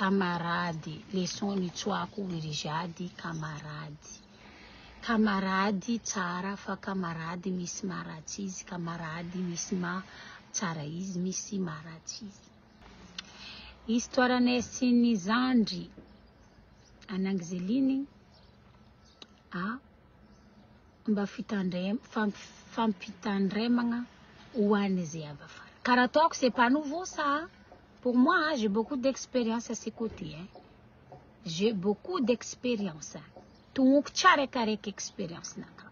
Camarade, leçon nitsoahako Wirijady, camarade. Camarade tsara fa camarade misy maharatsy izy, camarade misy maha tsara izy, misy maharatsy izy. Histoire-nay sy ny zandry an'Angeline a mba fitandrem fampitandremagna ho an'izay avy afara. Karaha ataoko c'est pas nouveau ça a! Pour moi j'ai beaucoup d'expérience à ce côté hein. J'ai beaucoup d'expérience. Tognoko tsaraikaraiky expérience naka.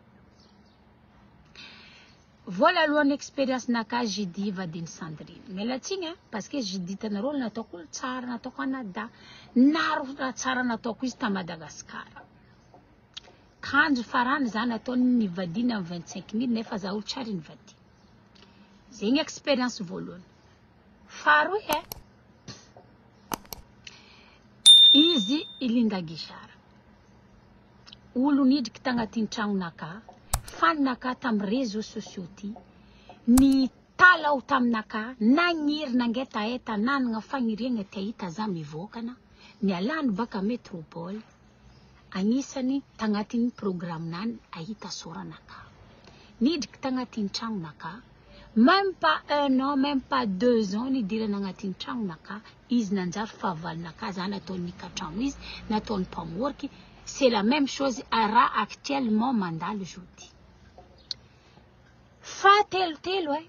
Voalohan'ny expérience naka JD vadin'i Sandrine. Miala tsiny hein, parce que JD hitanareo nataoko olo tsara, nataoko anadahy. Naro raha tsara nataoko izy ta Madagascar. Kanjo farany za nataony nivadiany amin'ny 25 mille nefa za olo tsary nivadiany. Zegny expérience voalohany. Faharoa e, izy i Linda Guichard. Olo nidriky tagnatin'ny tragnonaka, faninaka tamin'ny réseaux sociaux ty, nitalaho taminaka, nagniry nangetaheta, nanagna fagniriagna te hahita za mivôkana, nialany baka métropole, agnisany tagnatin'ny programme-nany ahita sôranaka. Nidriky tagnatin'ny tragnonaka, même pas un an, même pas 2 ans nidirana agnatin'ny tragnonaka, izy nanjary fahavalonaka, za nataony nikatragno izy, nataony mpamoriky. C'est la même chose raha actuellement mandalo jeudi. Fahatelotelo e,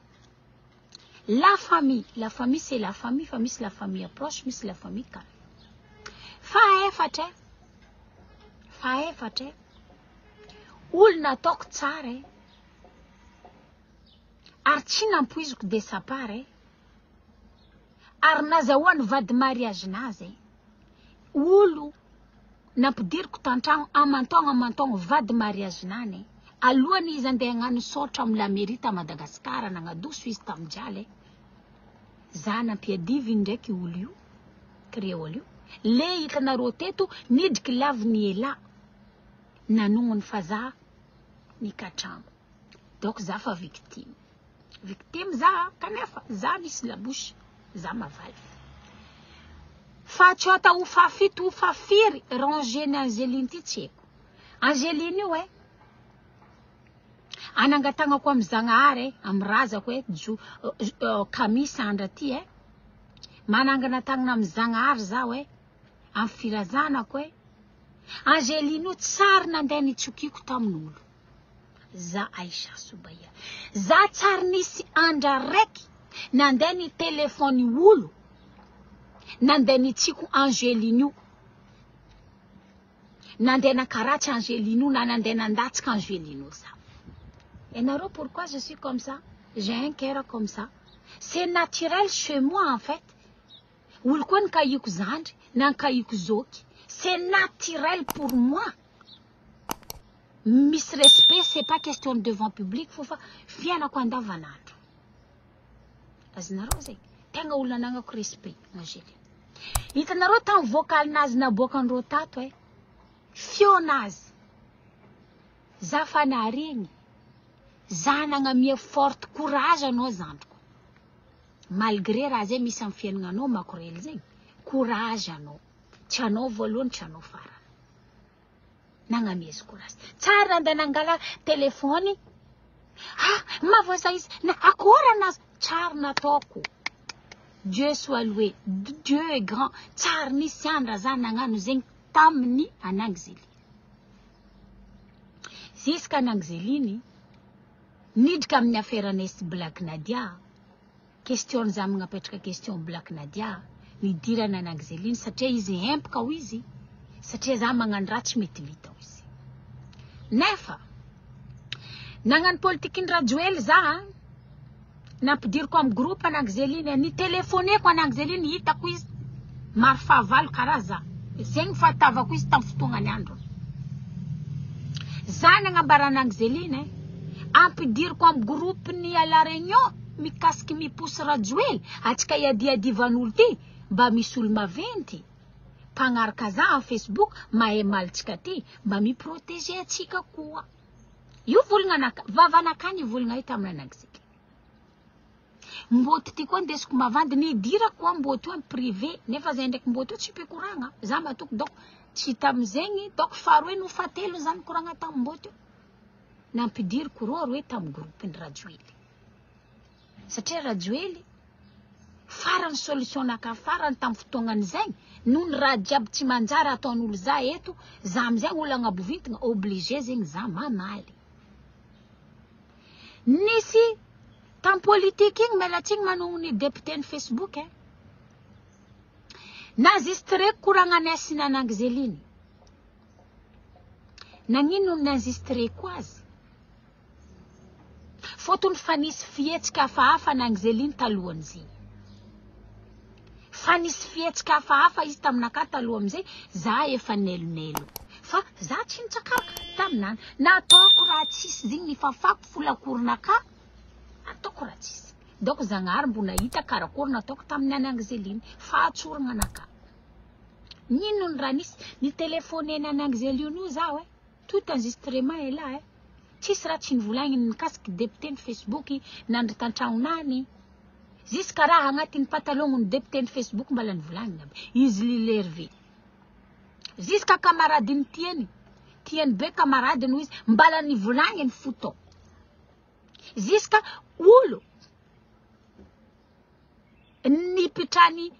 la famille, la famille c'est la famille, fa misy la famille proche, misy la famille kara. Fahaefatra e, fahaefatra e, olo nataoko tsara e, ary tsy nampoiziko de sa part e, ary nazahoany vady mariage-nazy e, olo nampidiriko tantragno aman-taogno aman-taogno vady mariage-nany e, alohany izy andeha hagnano saotra amy la mairie ta Madagasikara nagnadoso izy tamy jaly e, za nampiadiviny ndraiky olo io, créole io, le hitanareo teto nidriky laviny ela nanognony fa za nikatramo. Donc za fa victime. Victime za kanefa za misy labosy, za mavaly. Fa tsy atao ho fahafito ho fahafiry rangeny Angeline ty tsy haiko. Angeline io e, anangatagnako amy Zagnahary e, amy razako e, jo kamisy andra ty e, manangana tagnana amy Zagnahary zaho e, amy firazanako e. Angeline io tsary nandeha nitsokiko tamin'olo. Za Aisha Soubaya. Za tsary nisy andra raiky nandeha ny telefony olo, nandeha nitsiko Angeline io. Nandeha nakaratsy Angeline io na nandeha nandatsika Angeline io za. Ianareo pourquoi je suis comme ça? J'ai un cœur comme ça. C'est naturel chez moi en fait. Olo koa nikahiko zandry na nikahiko zoky. C'est naturel pour moi. Misy respect, c'est pas question devant public fô fa fiainako andavanandro. Azonareo zegny? Tegna olo anagnako respect Angeline. Hitanareo tamin'ny vocal-nazy naboakandreo tato e. Feonazy. Za fa naregny. Za nagnamia forte courage anao zandriko. Malgré raha zay misy amin'ny fiaignananao makorely zegny. Courage anao. Tsy anao voalohany, tsy anao farany. Nagnamia izy courage. Tsara andeha nangala telefony. Ah, mavoasa izy. Na akory anazy. Tsara nataoko. Dieu soit loué. Dieu est grand. Tsara nisy andra za nagnano zegny tamin'ny an'Angeline. Jusqu'à an'Angeline niditra amin'ny affaire sy Black Nadia. Question za magnapetraka question Black Nadia. Nidirana an'Angeline satria izy hempaka ho izy. Satria za magnano raha tsy mety vita ho izy. Nefa nagnano politiky ny Rajoely za nampidiriko amy groupe an'Angeline, ny telefoneko an'Angeline hitako izy maro fahavalo karaha za. Zegny fahatavako izy tamin'ny fotoagnany andro. Za nagnambarana Angeline ampidiriko amy groupe ny à la Réunion mikasiky miposy Rajoely atsika iadiadivan'olo ty mba misy olo maventy mpagnaraka za amy Facebook mahay malitsika ty mba miprotéger atsika koa. Io volagna anaka, vavanaka nivolagna io tamin'ny anangisika. Mbôty ty koa ndesiko mavandy, nidirako koa mbôty io en privé, nefa zay ndraiky mbôty io tsy mpikoragna, za matoky donc tsy tamizegny, donc faharoe no fahatelo za nikoragna tamy mbôty io, nampidiriko rô roe tamy groupe-ny Rajoely, satria Rajoely farany solution naka farany tamy fotoagnan'izegny, noho ny raha jiaby tsy manjary ataon'olo za eto, za amizay olo agnabo vintagna, obligé zegny za mamaly. Nisy tam politique igny miala tsiny manogno ny député ny Facebook eh. N'enregistré koragnanay sy nanangizeliny. Nagnino no n'enregistré ko azy? Fôtony fa nisy fihetsika hafahafa nangizeliny talohan'izay. Fa nisy fihetsika hafahafa izy taminakahy taloha amizay za efa nelonelo. Fa za tsy nitsakaraka taminany. Nataoko raha tsisy zegny nifafako folakoronakahy. Ataoko raha tsisy. Donc Zagnahary mbo nahita karakory nataoko tamin'ny an'i Angeline. Fahatsoragna anakahy. Nino ny raha nisy? Nitelephone an'i Angeline io zaho eh. Tout enregistrement est là eh. Tsisy raha tsy nivolagniny mikasiky député ny Facebook nandry tantragnonany. Jusqu'à raha agnatin'ny patalon ny député ny Facebook mbala nivolagniny aby. Izy Lil Hervé. Jusqu'à camaradiny tiany. Tiany be camaradiny hoy izy mbala nivolagniny fo tao. Jusqu'à olo nipitrany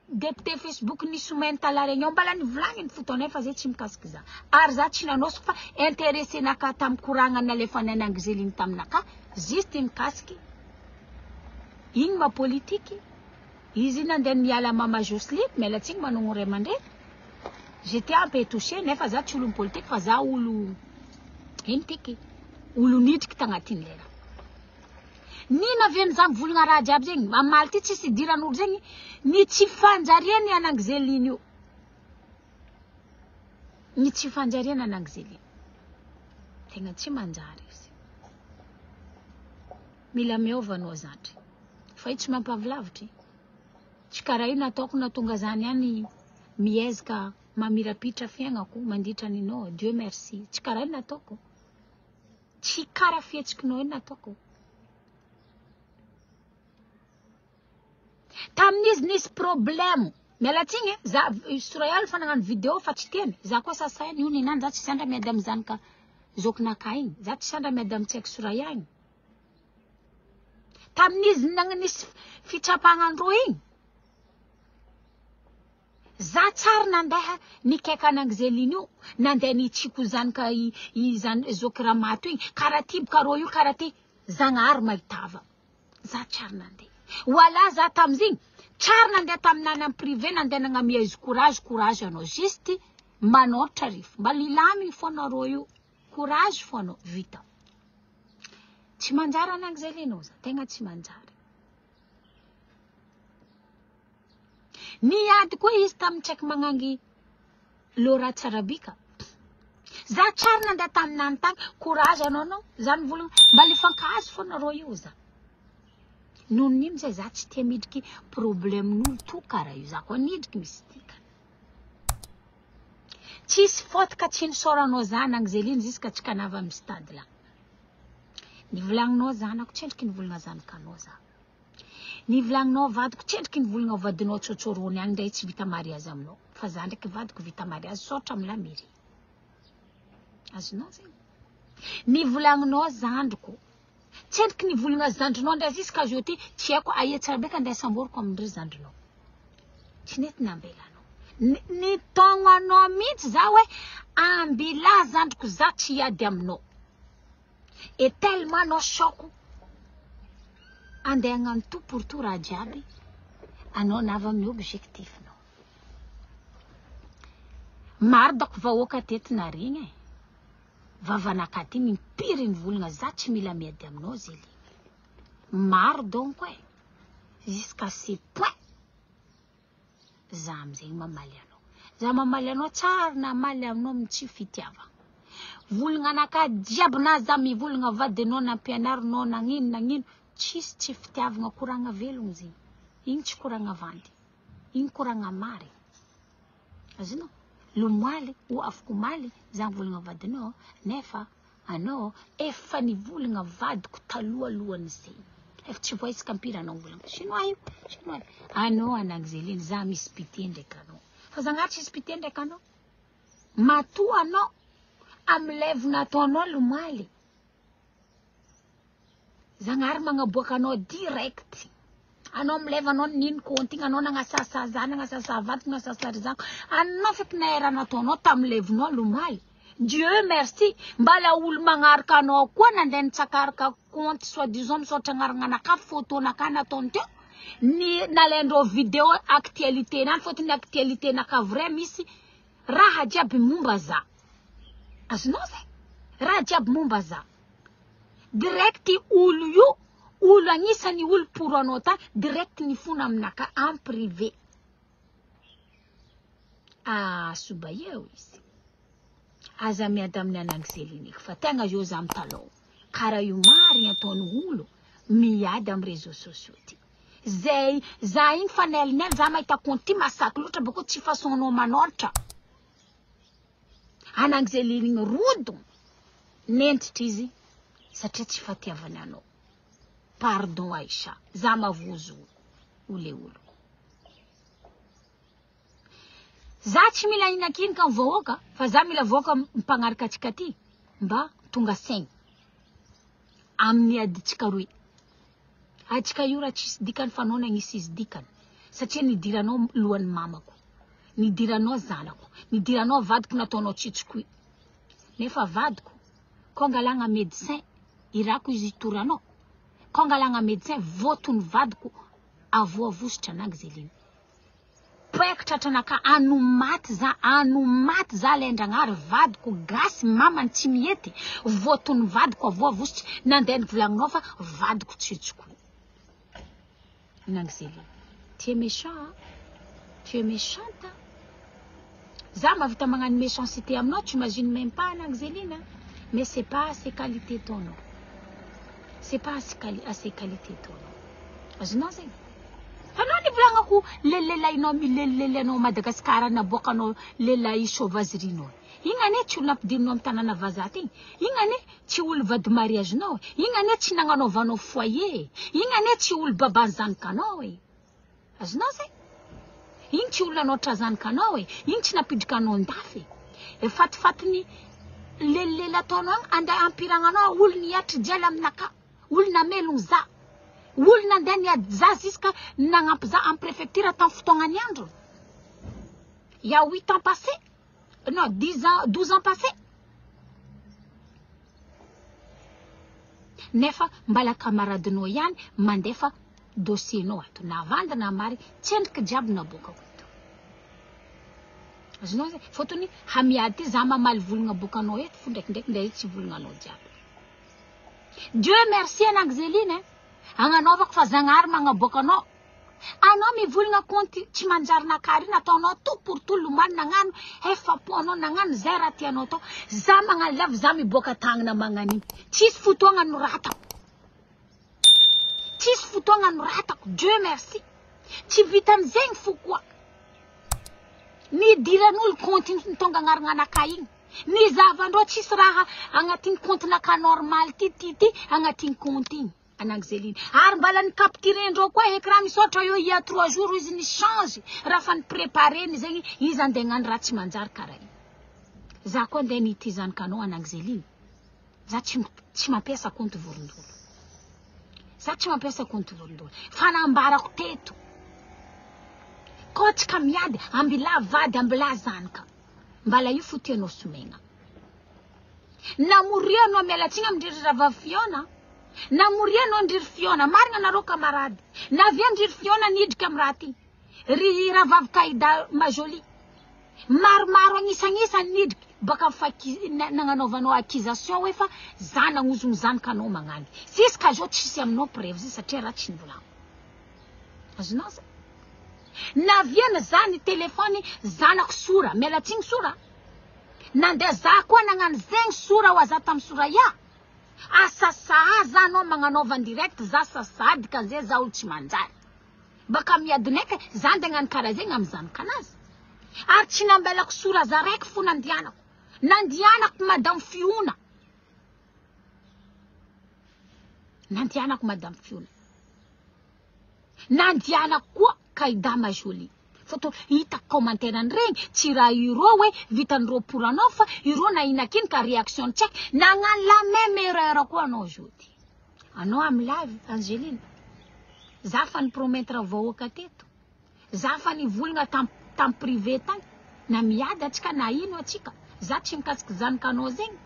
député Facebook ny semaine ta La Réunion mbala nivolagniny fo tao nefa zay tsy mikasiky za. Ary za tsy nanosiko fa intéressé naka tamy koragna nalefany any Angeline taminaka juste mikasiky igny ma politique. Izy nandeha niala mama Jocelyne miala tsiny manogno ray aman-dreny. J'étais un peu touché nefa za tsy olo politique fa za olo ino tiky olo nidriky tagnatin'ny lera. Nino avy za mivolagna raha jiaby zegny mamaly ty tsisy idiran'olo zegny ny tsy fanjariany an'Angeline io. Ny tsy fanjariana an'Angeline. Tegna tsy manjary izy. Mila miova anao zandry. Fa io tsy mampavilavitry. Tsy karaha io nataoko natonga zany ihany miezaka mamirapitra fiaignako mandritra ninao. Dieu merci. Tsy karaha io nataoko. Tsy karaha fihetsikinao io nataoko. Tamin'izy nisy problème. Miala tsiny eh, za Soraya fa nagnano vidéo fa tsy tiany. Za koa sasainy io ninany za tsy sandra miady amin'ny zanaka zokinakahy igny. Za tsy sandra miady amin'ny tsaiky Soraya igny. Tamin'izy nisy fitsapagnandro igny. Za tsary nandeha nikaiky an'Angeline io, nandeha nitsiko zanaka i zan zoky Ramato igny, karaha ty boka rô io karaha ty. Zagnahary mahitava. Za tsary nandeha. Voilà za tamizigny tsary nandeha taminany en privé nandeha nagnamia izy courage courage anao juste manoratra rifo mba lilamigny fô anareo io courage fô anao vita. Tsy manjary an'i Angeline za tegna tsy manjary. Niady koa izy tamin'ny tsaiky magnangy Laura Tsarabika. Za tsary nandeha taminany tagny courage anao anao za nivolagna mba lifankahazo fô nareo io za. Noho n'ino zay za tsy tia midriky problème-n'olo to karaha io za koa nidriky misy dikany. Tsisy faute ka tsy nisaoranao za Angeline jusqu'à tsika navy amin'ny stade là. Nivolagninao zanako tsendriky nivolagna zanakanao za. Nivolagninao vadiko tsendriky nivolagna vadinao tsotsorony agny ndray tsy vita mariage aminao. Fa za ndraiky vadiko vita mariage saotra amy la mairie. Azonao zegny. Nivolagninao zandriko. Tsendriky nivolagna zandrinao ndray jusqu'à zio ty tsy haiko aia tsara be ka andeha samboriko amindry zandrinao. Tsy nety nambelanao. Nitaogno anao mihitsy za hoe ambila zandriko za tsy hiady aminao. Et tellement anao soko andeha hagnano tout pour tout raha jiaby anao navy amin'ny objectif-nao. Maro dako vahoaka teto naregny e. Vavanakahy ty mimpiry nivolagna za tsy mila miady aminao zely. Maro donc e. Jusqu'à ce point za amizegny mamaly anao. Za mamaly anao tsary namaly aminao amin'ny tsy fitiavagna. Volagna anakahy jiaby na za mivolagna vadinao nampianarinao nagnino nagnino tsisy tsy fitiavagna koragna velogno zegny. Igny tsy koragna vandy. Igny koragna marigny. Azonao? Lomoaly ho afaka omaly za mivolagna vadinao nefa anao efa nivolagna vadiko talohalohan'izay. Efa tsy voaisaka ampira anao volagna. Chinois io, chinois. Anao anagzeliny za misy pitié ndraiky anao. Fa zagnahary tsisy pitié ndraiky anao. Matoa anao amy lève nataonao lomaly. Zagnahary magnaboaka anao direct. Anao mileva anao nino compte igny anao nagnasasa za nagnasasa vadiko nagnasasa ry zako. Anao feky na raha nataonao tamin'ny levinao lomaly. Dieu merci mbala olo magnaraka anao koa nandeha nitsakaraka compte soi disant misaotra agnarana anakahy photo nakahy nataony teo. Ny nalaindreo vidéo actualité nany fôtony actualité nakahy vrai misy raha jiaby momba za. Azonao zay? Raha jiaby momba za. Direct olo io, olo agnisany olo pour anao tany, direct nifona aminakahy en privé. Ah, soba eo izy. Aza miady amin'ny anagzeliniky fa tegna io za mitalao. Karaha io marigny ataon'ny olo miady amin'ny réseaux sociaux ty. Zay, za igny fa nelinely za mahita compte ty masaky loatra bakeo tsy façon-nao manôratra. Anagzeliny rodo nentitra izy satria tsy fatiavany anao. Pardon Aïcha, za mavozo ole olo. Za tsy mila inakinika amin'ny vahoaka fa za mila vahoaka mpagnaraka antsika aty mba tonga saigny amin'ny adintsika roe. Antsika io raha tsisy dikany fa anao nagnisy izy dikany satria nidiranao lohan'ny mamako, nidiranao zanako, nidiranao vadiko nataonao tsitsikoy. Nefa vadiko ko angalagna médecin irako izy hitoranao. Ko angalagna médecin voatony vadiko avoavositra anagzeliny. Poeky tratranaka ano maty za, ano maty za lendragnary vadiko gasy mamany tsy mihety voatony vadiko avoavositra nandeha nivolagninao fa vadiko tsitsikoy. Nangzely, tu es méchant hein? Tu es méchante hein? Za mahavita magnano méchanceté aminao, tu imagines même pas Nangzelina, mais c'est pas assez qualité taonao. C'est pas assez, quali assez qualité taonao. Azonao zegny? Anao nivolagnako lelelahinao milelilely anao Madagasikara naboakanao lelahy sauvagerie-nao. Igny anie tsy olo nampidirinao amy tanàna vazaha ty. Igny anie tsy olo vady mariage-nao. Igny anie tsy nagnanaovanao foyer. Igny anie tsy olo baban'ny zanakanao e. Azonao zay? Igny tsy olo nanoatra zanakanao e. Igny tsy nampidrikanao andafy. E fatifatiny lelilely ataonao agny andeha ampiragnanao olo niatry jialy aminakahy. Olo namelogno za. Olo nandeha niady za jusqu'à nagnampy za amy préfecture tamin'ny fotoagnany andro. Il y a 8 ans passé. Non, 10 ans, 12 ans passé. Nefa mbala camaradinao ihany mandefa dossier-nao ato. Na vandy na mary, tsendriky jiaby naboakako eto. Azonao zay? Fôtony hamiady ty za mamaly volagna aboakanao eto fo ndraikindraiky ndray tsy volagnanao jiaby. Dieu merci anagzeliny e. Agnanaovako fa Zagnahary magnaboaka anao. Anao mivolagna compte tsy manjary nakary nataonao tout pour tout lomano nagnano efa-po anao nagnano zay raha tianao atao. Za magnano lava za miboaka tagnana magnano iny. Tsisy fotoagna noratako. Tsisy fotoagna noratako. Dieu merci. Tsy vitan'izegny fo koa. Nidiran'olo compte iny tonga agnarana anakahy igny. Ny zavandreo tsisy raha agnatin'ny compte naka normal ty ty ty agnatin'ny compte igny. Anagzeliny. Ary mbala ny capturendreo koa écran misaotra eo il y a 3 jours izy ny change raha fa ny préparé-ny zegny izy andeha hagnano raha tsy manjary karaha io. Za koa andeha nity zanakanao Anagzeliny. Za tsy tsy mampiasa compte vorondolo. Za tsy mampiasa compte vorondolo. Fa nambarako teto. Koa tsika miady ambilà vady ambilà zanaka. Mbala io fo tianao somegna. Namorianao miala tsiny amindriry rahavavy Fiona. Namorianao ndriry Fiona. Marina anareo camarade. Navia ndriry Fiona nidriky amy raha ty. Ry rahavavy Kaida Majoli. Maromaro agnisagnisa nidriky baka faki nagnanaovanao accusation hoe fa za nagnozogno zanakanao magnany. Jusqu'à zao tsisy aminao preuve zay satria raha tsy nivolagno. Azonao zay? Naviana za ny telefony zanako sora, miala tsiny sora. Nandeha za koa nagnano zegny sora ho aza tamy Soraya. Asasaha za anao magnanaova en direct za sasaha dikan'izay za olo tsy manjary. Baka miadineka za andeha hagnano karaha zegny amy zanakanazy. Ary tsy nambelako sora za raiky fo nandianako. Nandianako madame Fiona. Nandianako madame Fiona. Nandianako koa Kaidama Jolie. Fôtony hitako commentaire an'iregny tsy raha irô hoe vitan'ny 20 anao fa irô nahinakiny ka réaction tsy haiko. Nagnano la même erreur koa anao zao ty. Anao amy live Angeline. Za fa ni-promettre vahoaka teto. Za fa nivolagna tam tam privé tagny. Na miady atsika na ino atsika. Za tsy mikasiky zanakanao zegny.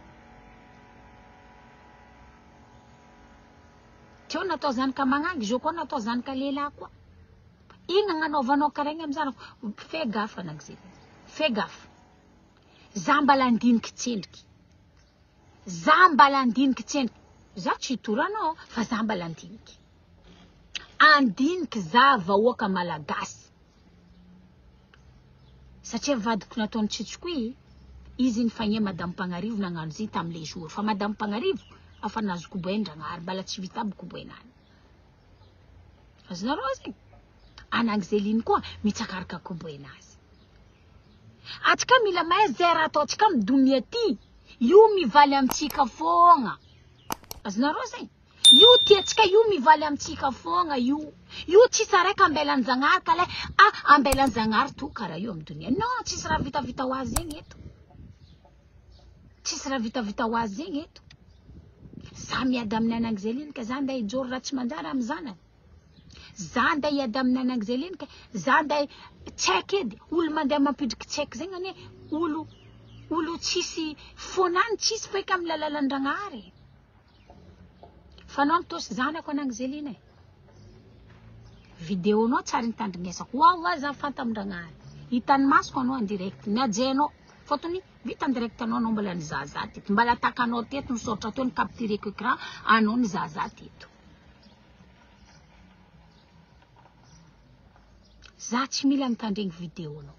Teo natao zanaka magnangy, zao koa natao zanaka lehilahy koa. Ino agnanaovanao karaha igny amy zanako? Fais gaffe anankizy. Fais gaffe. Za mbala andiniky tsendriky. Za mbala andiniky tsendriky. Za tsy hitory anao fa za mbala andiniky. Andiniky za vahoaka malagasy. Satria vadiko nataony tsitsiko izy nifagnia madame Mpagnarivo nagnano izy tamle jour. Fa madame Mpagnarivo afa nahazo koboen-dragnahary mbala tsy vita aby koboenany. Azonareo zegny? Anangizeline koa mitsakaraka koboenazy. Atsika mila mahay zay raha ataontsika amy donia ty. Io mivaly amitsika foagna. Azonareo zegny? Io tiantsika io mivaly amitsika foagna io. Io tsisy araiky ambelan-jagnahary ka le ah ambelan-jagnahary to karaha io amy donia. Non, tsisy raha vitavita ho azy zegny eto. Tsisy raha vitavita ho azy zegny eto. Za miady amin'ny anangizeline ka za andeha hijoro raha tsy manjary amy zanany. Za andeha hiady amin'ny anangizeline ka za andeha tsy haiko edy olo mandeha mampidriky tsy haiko zegny anie olo olo tsisy fonany tsisy feky amy lalalan-dragnahary. Fa anao mitosy zanako anangizeline e. Vidéo-nao tsary nitandrignesako. Ho aho za fanta amin-dragnahary. Hitan'ny masoko anao en direct. Najenao. Fôtony vita en direct anao anao mbola nizahazaha teto. Mbala takanao teto nisoratra teo ni-captureko écran anao nizahazaha teto. Za tsy mila mitandregny vidéo-nao.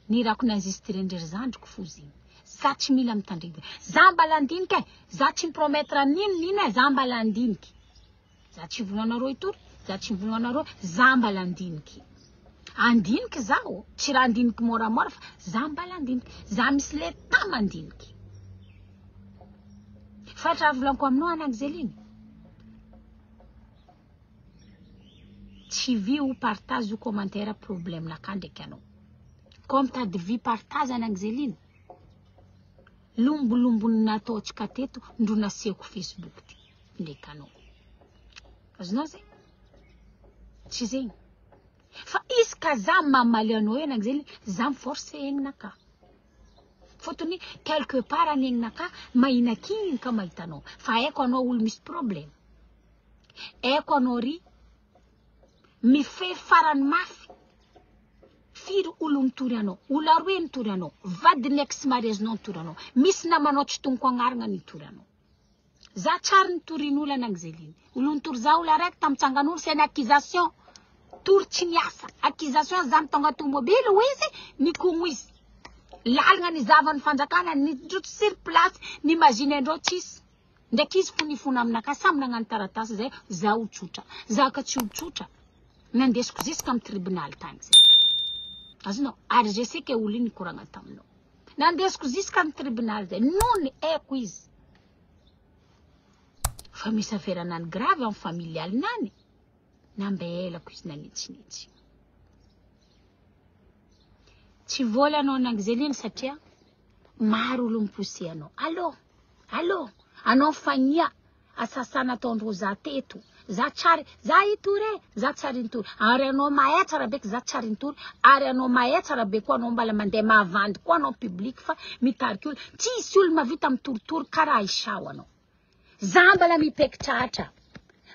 Ny rako ni-enregistré-ndry zandriko fo zegny. Za tsy mila mitandregny. Za mbala andiniky e. Za tsy mi-promettre nino nino e. Za mbala andiniky. Za tsy volagna anareo hitory, za tsy volagna anareo, za mbala andiniky. Andiniky zaho, tsy raha andiniky moramora fa za mbala andiniky. Za misy le temps mandiniky. Fa raha volaniko aminao anangizeline, tsy vy ou partage ou commentaire problème naka ndraiky anao. Koa mitady vy partage anangizeline, lombolombony nataontsika teto ndro nasehoko Facebook ty ndraiky anao. Azonao zay? Tsy zegny. Fa izy ka za mamaly anao io anangizeline, za mi-force egninaka. Fôtony quelque part any egninaka mahinakininy ka mahita anao. Fa haiko anao olo misy problème. Haiko anao ry mifehy farany mafy. Firy olo nitory anao? Olo aroe nitory anao. Vadiny ex mariagenao nitory anao. Misy namanao tsy tognoko agnarana nitory anao. Za tsary nitorin'olo anangizeline. Olo nitory za olo araiky tamin'ny tsangan'olo c'est une accusation. Tory tsy niasa. Accusation za mitonga tomobile ho izy nikomo izy. Lalagna nizahavan'ny fanjakana nidrotso sur place n'imagine-ndreo tsisy. Ndraiky izy fo nifona aminakahy samy nagnano taratasy zay za ho tsotra. Za ka tsy ho tsotra. Nandesiko jusqu'à amy tribunal tagny zay. Azonao? Ary je sais que olo iny nikoragna taminao. Nandesiko jusqu'à amy tribunal zay. Nony haiko izy. Fa misy affaire anany grave amy familial nany. Nambelako izy nanitsinitsy. Tsy vola anao anangizeline satria maro olo mipousser anao. Allô? Allô? Anao fagnia asasana ataondreo za teto. Za tsary, za hitory e, za tsary nitory. Ary anao mahay tsara be za tsary nitory. Ary anao mahay tsara be koa anao mbala mandeha mahavandy koa anao public fa mitariky olo. Tsisy olo mavita mitoritory karaha Aisha anao. Za mbala mipekitratra.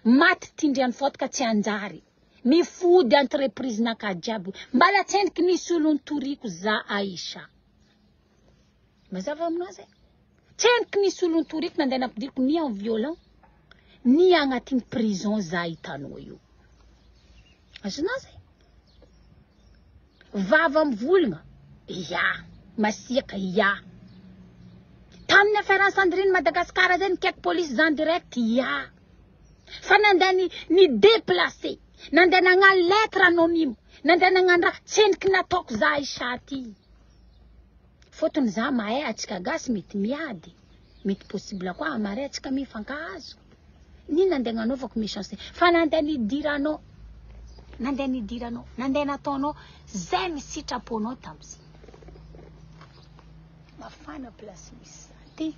Maty tindrian'ny fôtaka tsy anjary. Mifody entreprise naka jiaby. Mbala tsendriky nisy olo nitoriko za Aisha. Mazava aminao zay? Tsendriky nisy olo nitoriko nandeha nampidiriko ni en violent ni agnatin'ny prison za hitanao io. Azonao zay? Vava mivolagna, ya. Masiaka, ya. Tamin'ny affaire Sandrine Madagascar zay nikaiky police zan direct, ya. Fa nandeha ni, ni déplacé, nandeha nagnano lettre anonyme, nandeha nagnano raha tsendriky nataoko za Aisha ty. Fôtony za mahay atsika gasy mety miady, mety possible koa amare atsika mifankahazo. Nino nandeha nanaovako méchanceté fa nandeha nidiranao. Nandeha nidiranao, nandeha nataonao zay ny sitraponao tam'zay. Mafana place misy za ty.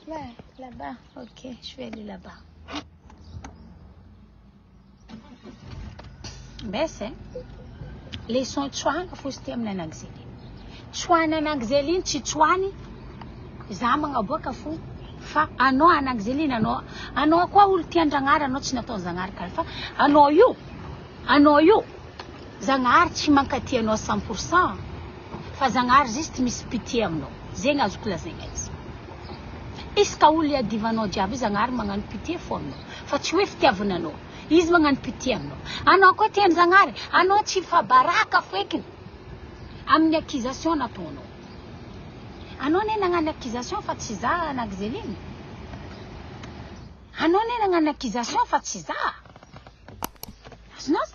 Ouais, là-bas. Ok, je vais aller là-bas. Mbese, leçon tsoahana fo izy ty amin'ny anankizeliny. Tsoahana anankizeliny tsy tsoahany, za magnaboaka fo fa anao anankizeliny anao anao koa olo tian-dragnahary anao tsy nataon Zagnahary karaha fa anao io anao io Zagnahary tsy mankatia anao 100% fa Zagnahary juste misy pitié aminao. Zegny azoko lazaigna izy. Isaka olo iadivanao jiaby io Zagnahary magnano pitié fo aminao fa tsy hoe fitiavana anao. Izy magnano pitié aminao. Anao koa tian'i Zagnahary, anao tsy fa baraka foekiny amin'ny accusation nataonao. Anao ne nagnano accusation fa tsy za anakzeliny. Anao ne nagnano accusation fa tsy za. Azonao?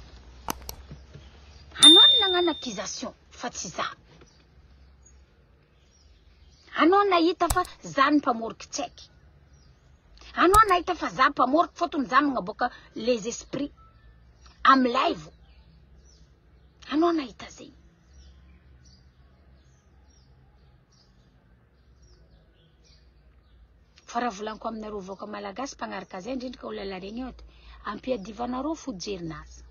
Anao ne nagnano accusation fa tsy za. Anao nahita fa za ny mpamoriky tsaiky. Anao nahita fa za mpamoriky fôtony za magnaboaka les esprits amy live. Anao nahita zegny. Fa raha volaniko aminareo vahoaka malagasy mpagnaraka zay indrindra ka olona laregny io ampiadivanareo fo jerinazy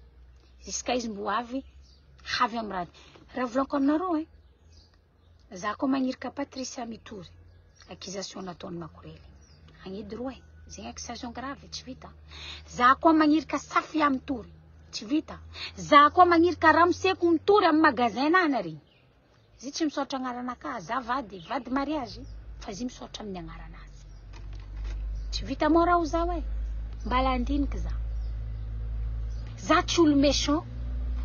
jusqu'à izy mbo avy havy amy raha raha volaniko aminareo e za koa magnirika Patricia mitory accusation nataony makorely agnidy roa e zegny accusation grave tsy vita za koa magnirika Safia mitory tsy vita za koa magnirika ramoseko mitory amy magasin nany regny izy tsy misaotra agnaranaka za vady vady mariage fa izy misaotra amin'ny agnaranazy tsy vita mora ho zaho e mbala andiniky za za tsy olo méchant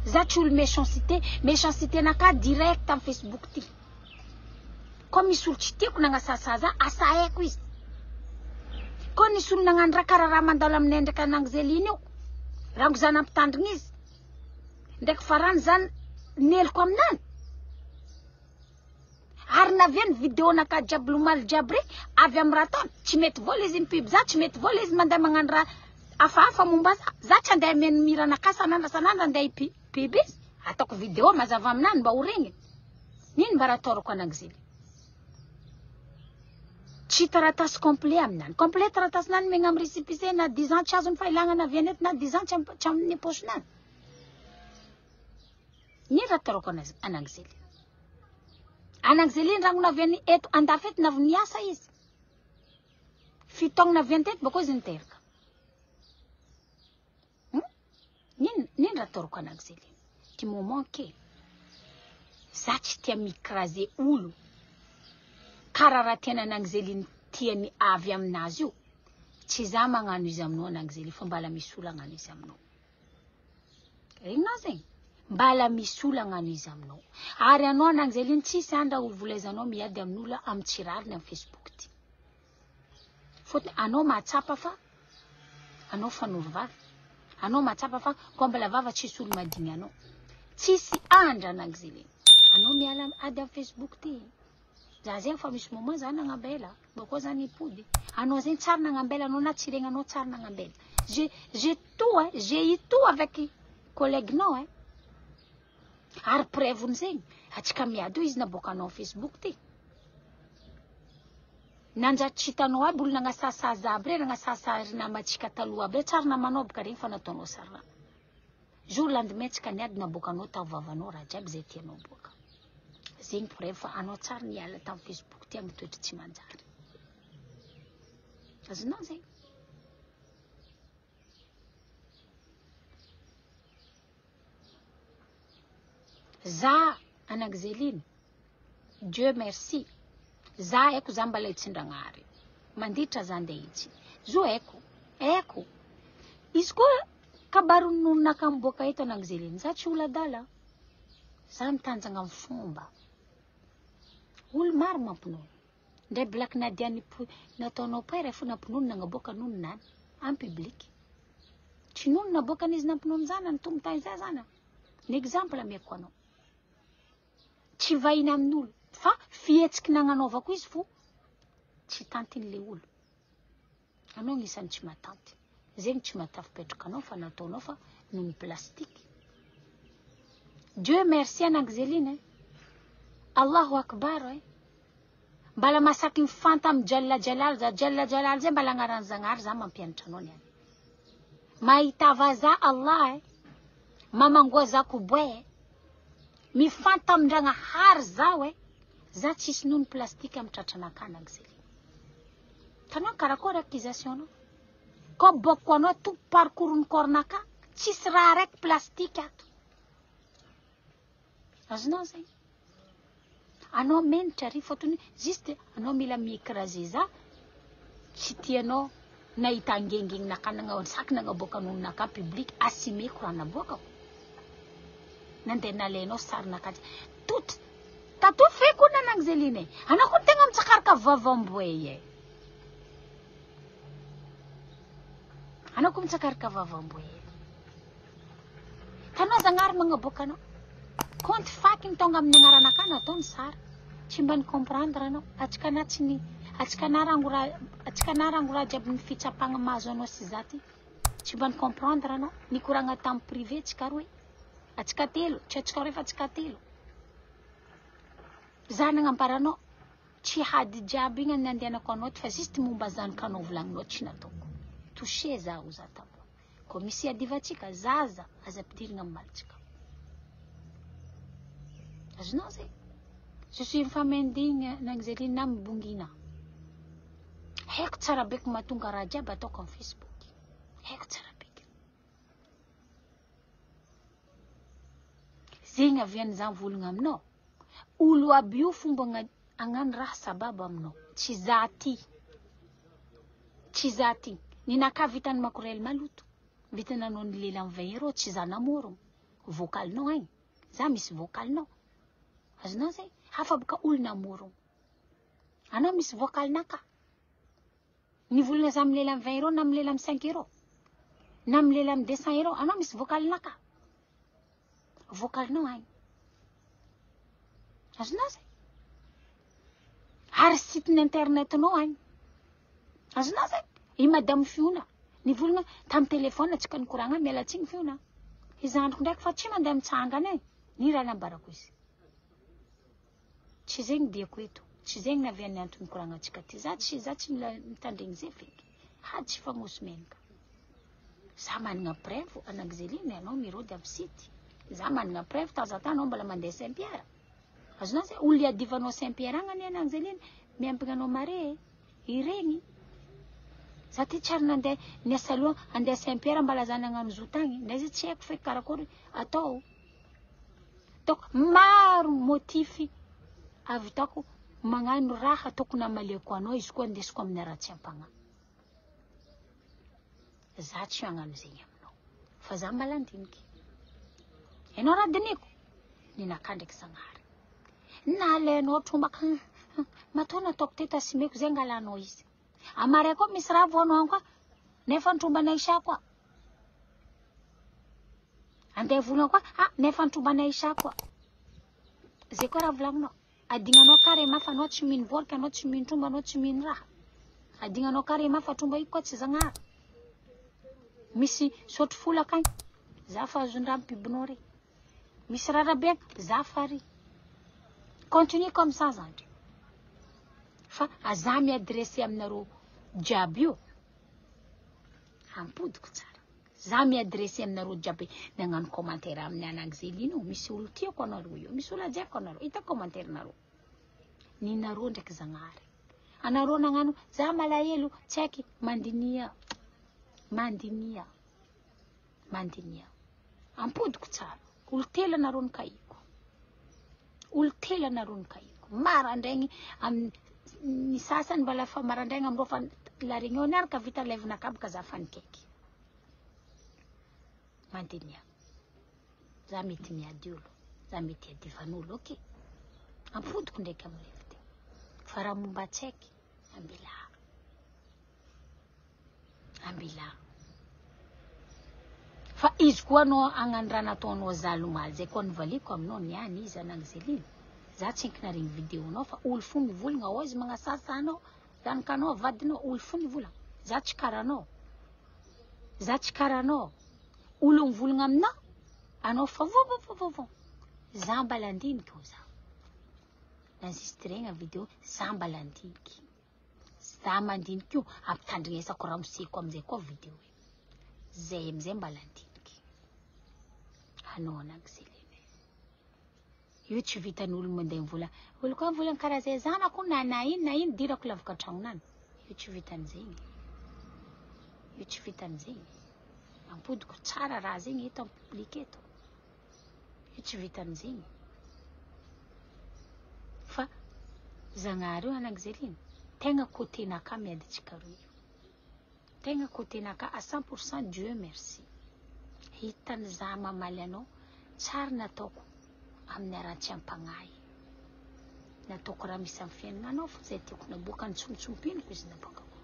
za tsy olo méchanceté méchanceté naka direct amy Facebook ty koa misy olo tsy tiako nagnasasa za asa haiko izy koa nisy olo nagnano raha karaha raha mandalo aminay ndraiky anangizeliny io rango za nampitandrina izy ndraiky farany zany neliko aminany ary naviany vidéo naka jiaby lomaly jiaby regny avy amy raha ataony tsy mety vola izy mipiby za tsy mety vola izy mandeha magnano raha hafahafa momba za za tsy andeha ameno miranaka sanandra sanandra andeha hipiby izy ataoko vidéo mazava aminany mba ho regniny nino mba raha ataorako anangizely tsy taratasy complet aminany complet taratasinany megna amy récépissé na 10 ans tsy azony fa ilagna naviany eto na 10 ans tsy amin'ny poche-nany ny raha ataorako anangizely anangizely rano naviany eto andafy eto navy niasa izy fitaogna naviany teto bakeo izy niteraka nino nino raha ataorako anangizely ty moment ke za tsy tia micraser olo karaha raha tiana anangizely tiany avy aminazy io tsy za magnano izy aminao anangizely fa mbala misy olo agnano izy aminao regninao zegny mbala misy olo agnano izy aminao ary anao anangizely tsisy andra ho volaizanao miady amin'olo amy tsy rariny amy Facebook ty fôtony anao mahatsapa fa anao fanorovavy anao mahatsapa fa koa mbala vava tsisy olo madigny anao tsisy andra anangizely anao miala ady amy Facebook ty za zegny fa misy moment za nagnambela bakeo za nipody anao zegny tsara nagnambela anao na tsy regnanao tsara nagnambela j'ai tout hein j'ai eu tout avec collègue nao hein ary preuve zegny atsika miady io izy naboakanao Facebook ty nanjary tsy hitanao aby olo nagnasasaza aby re nagnasasa ry namatsika taloha aby re tsara namanao boka regny fa nataonao sary raha jour lendemain tsika niady naboakanao tao vavanao raha jiaby zay tianao boaka zegny preuve fa anao tsara niala tamin'ny Facebook ty amy toetry tsy manjary azonao zegny za anangizeliny Dieu merci za haiko za mbala hitsindragnahary manditra za andeha hitsy zo haiko haiko izy koa kabarin'olonaka miboaka eto anangizeliny za tsy olo adala za mitanjagna amy fomba olo maro mampinono ndray black Nadia nataonao père fo nampinono nagnaboaka nono nany en public tsy nono naboakany izy nampinono zanany tombo zay zana ny exemple amiako anao tsy vahiny amin'olo fa fihetsiky nagnanaovako izy fo tsy tantin'le olo anao agnisan'ny tsy matanty zegny tsy mahatafipetraka anao fa nataonao fa noho ny plastique. Dieu merci an'Angeline eh. Allahu Akbar eh. Mbala masaky mifanta amin'ny Jalla Jalal za Jalla Jalal zay mbala agnaran'i Zagnahary za mampianatra anao niany. Mahita vazaha Allah eh. Mamangoa za koboe eh. Mifanta amin-dragnahary zaho eh. Za tsisy nono plastique amin'ny tratranakahy Angeline. Tanao karakory accusation anao? Ko bokko anao tout parcours ny corps-naka tsisy raha raiky plastique ato. Azonao zegny? Anao menatra ry fôtony juste anao mila mi-écraser za tsy tianao nahita angengenginaka nagnao saky nagnaboaka nononaka public assumeko raha naboakako. Nandeha nalainao sarinaka tout tato feko nanagny e. Anao koa tegna mitsakaraka vavamboe e. Anao koa mitsakaraka vavamboe e. Tanao Zagnahary magnaboaka anao. Compte faky ny tonga amin'ny agnaranakà natao ny sary. Tsy mba ni-comprendre anao. Atsika na tsy ny atsika na rango raha atsika na rango raha jiaby ny fitsapagna mahazo anao sy za ty. Tsy mba ni-comprendre anao. Nikoragna tamin'ny privé tsika roe. Atsika telo, tsy atsika roe fa atsika telo. Za nagnambara anao tsy hady jiaby igny nandehanako anao ty fa juste momba zanakanao volagninao tsy nataoko. Touché zaho za taloha. Koa misy iadivantsika zaza aza ampidirina amin'ny malitsika. Azonao zay? Je suis une femme indigne Nangeline na mibongina. Haiko tsara beky mahatonga raha jiaby ataoko amin'ny Facebook. Haiko tsara beky. Zegny avian'izany volagna aminao. Olo aby io fomba agnano raha sababo aminao. Tsy za ty. Tsy za ty. Ninaka vitany makorel maloto. Vita nanao ny lela amin'ny 20 euros tsy za namorogno. Vocalinao agny. Za misy vocalinao. Azonao zay? Hafa boka olo namorogno. Anao misy vocalinaka. Nivolagna za amin'ny lela amin'ny 20 euros na amin'ny lela amin'ny 5 euros. Na amin'ny lela amin'ny 200 euros. Anao misy vocalinaka. Vocalinao agny. Azonao zay? Ary site internetinao agny. Azonao zay? I madame Fiona nivolagna tamin'ny telefona tsika nikoragna miala tsiny Fiona. Izandriko ndraiky fa tsy mandeha mitsangana e. Ny raha nambarako izy. Tsy zegny diako eto. Tsy zegny navian'ny antony koragnantsika ty. Za tsy za tsy mila mitandregny zay feky. Hady tsy fagnosy menaka. Za managna preuve an'Angeline anao mirody amin'ny site. Za managna preuve temps en temps anao mbola mandeha Saint Pierre. Azonao zay olo iadivanao Saint Pierre agny anie an'Angeline miampigna anao mare iregny. Za ty tsy ary nandeha niasa aloha andeha Saint Pierre mbala za nagnano zo tagny. Ndray zay tsy haiko feky karakory atao. Donc maro motif avitako magnano raha tokony hamaliako anao izy koa andesiko amin'ny haratsiam-pagnahy. Za tsy hagnano zegny aminao fa za mbala andiniky. Ianao raha diniko ninakà ndraiky Zagnahary. Nalainao trombaka matoa nataoko teto asimeko zay angalanao izy. Amaray koa misy raha voanao agny koa nefa ny trombanay Aisha koa. Andeha volana koa ah nefa ny trombanay Aisha koa. Zay koa raha volagninao. Adignanao carrément fa anao tsy mino vôlaka, anao tsy mino tromba, anao tsy mino raha. Adignanao carrément fa tromba io koa tsy Zagnahary. Misy sotro folo akagny. Za fa azon-draha amin'ny pubnao re. Misy rarabe agny, za fa ry. Continue comme ça zandry. Fa aza mi-adresser aminareo jiaby io. Ampodiko tsara. Za mi-adresser aminareo jiaby nagnano commentaire amin'ny an'Angeline io. Misy olo tiako anareo io, misy olo hajaiko anareo. Hita commentaire nareo. Ninareo ndraiky Zagnahary. Anareo nagnano za malahelo tsy haiky mandinia. Mandinia. Mandinia. Ampodiko tsara. Olo telo anareo nikahiko. Olo telo anareo nikahiko. Marandraigny amin'ny ny sasany mbola fa marandraigny amindreo fa la réunion niaraka vita live nakabaka za fa nikaiky. Mandinia. Za mety miady olo. Za mety iadivan'olo, ok. Ampodiko ndraiky amin'ny live ty. Fa raha momba tsy haiky, ambila. Ambila. Fa izy koa anao hagnano raha nataonao za lomaly zay koa novaliko aminao niany izy an'Angeline. Za tsy haiko naregny videonao fa olo fo mivolagna ao izy magnasasa anao, zanakanao, vadinao, olo fo nivolagna. Za tsy karanao. Za tsy karanao. Olo mivolagna aminao, anao fa vovovovovo. Za mbala andiniky ho za. Enregistregna video, za mbala andiniky. Za mandiniky io, ampitandrignesako ramoseko amizay koa video io. Zay amizay mbala andiniky. Anao anangy Selene. Io tsy vitan'olo mandeha mivola. Olo koa mivolagna karaha zay zanako na na ino na ino dirako lavaka an-tragnonany. Io tsy vitan'izegny. Io tsy vitan'izegny. Ampodiko tsara raha zegny eto amin'ny public eto. Io tsy vitan'izegny. Fa Zagnahary io anangy Zelina, tegna côté-naka miady antsika roy io. Tegna côté-naka à 100% Dieu merci. Hitany za mamaly anao, tsary nataoko amin'ny haratsiam-pagnahy. Nataoko raha misy amin'ny fiaignananao fa zay tiako naboaka nitsompitsimpiniko izy naboakako.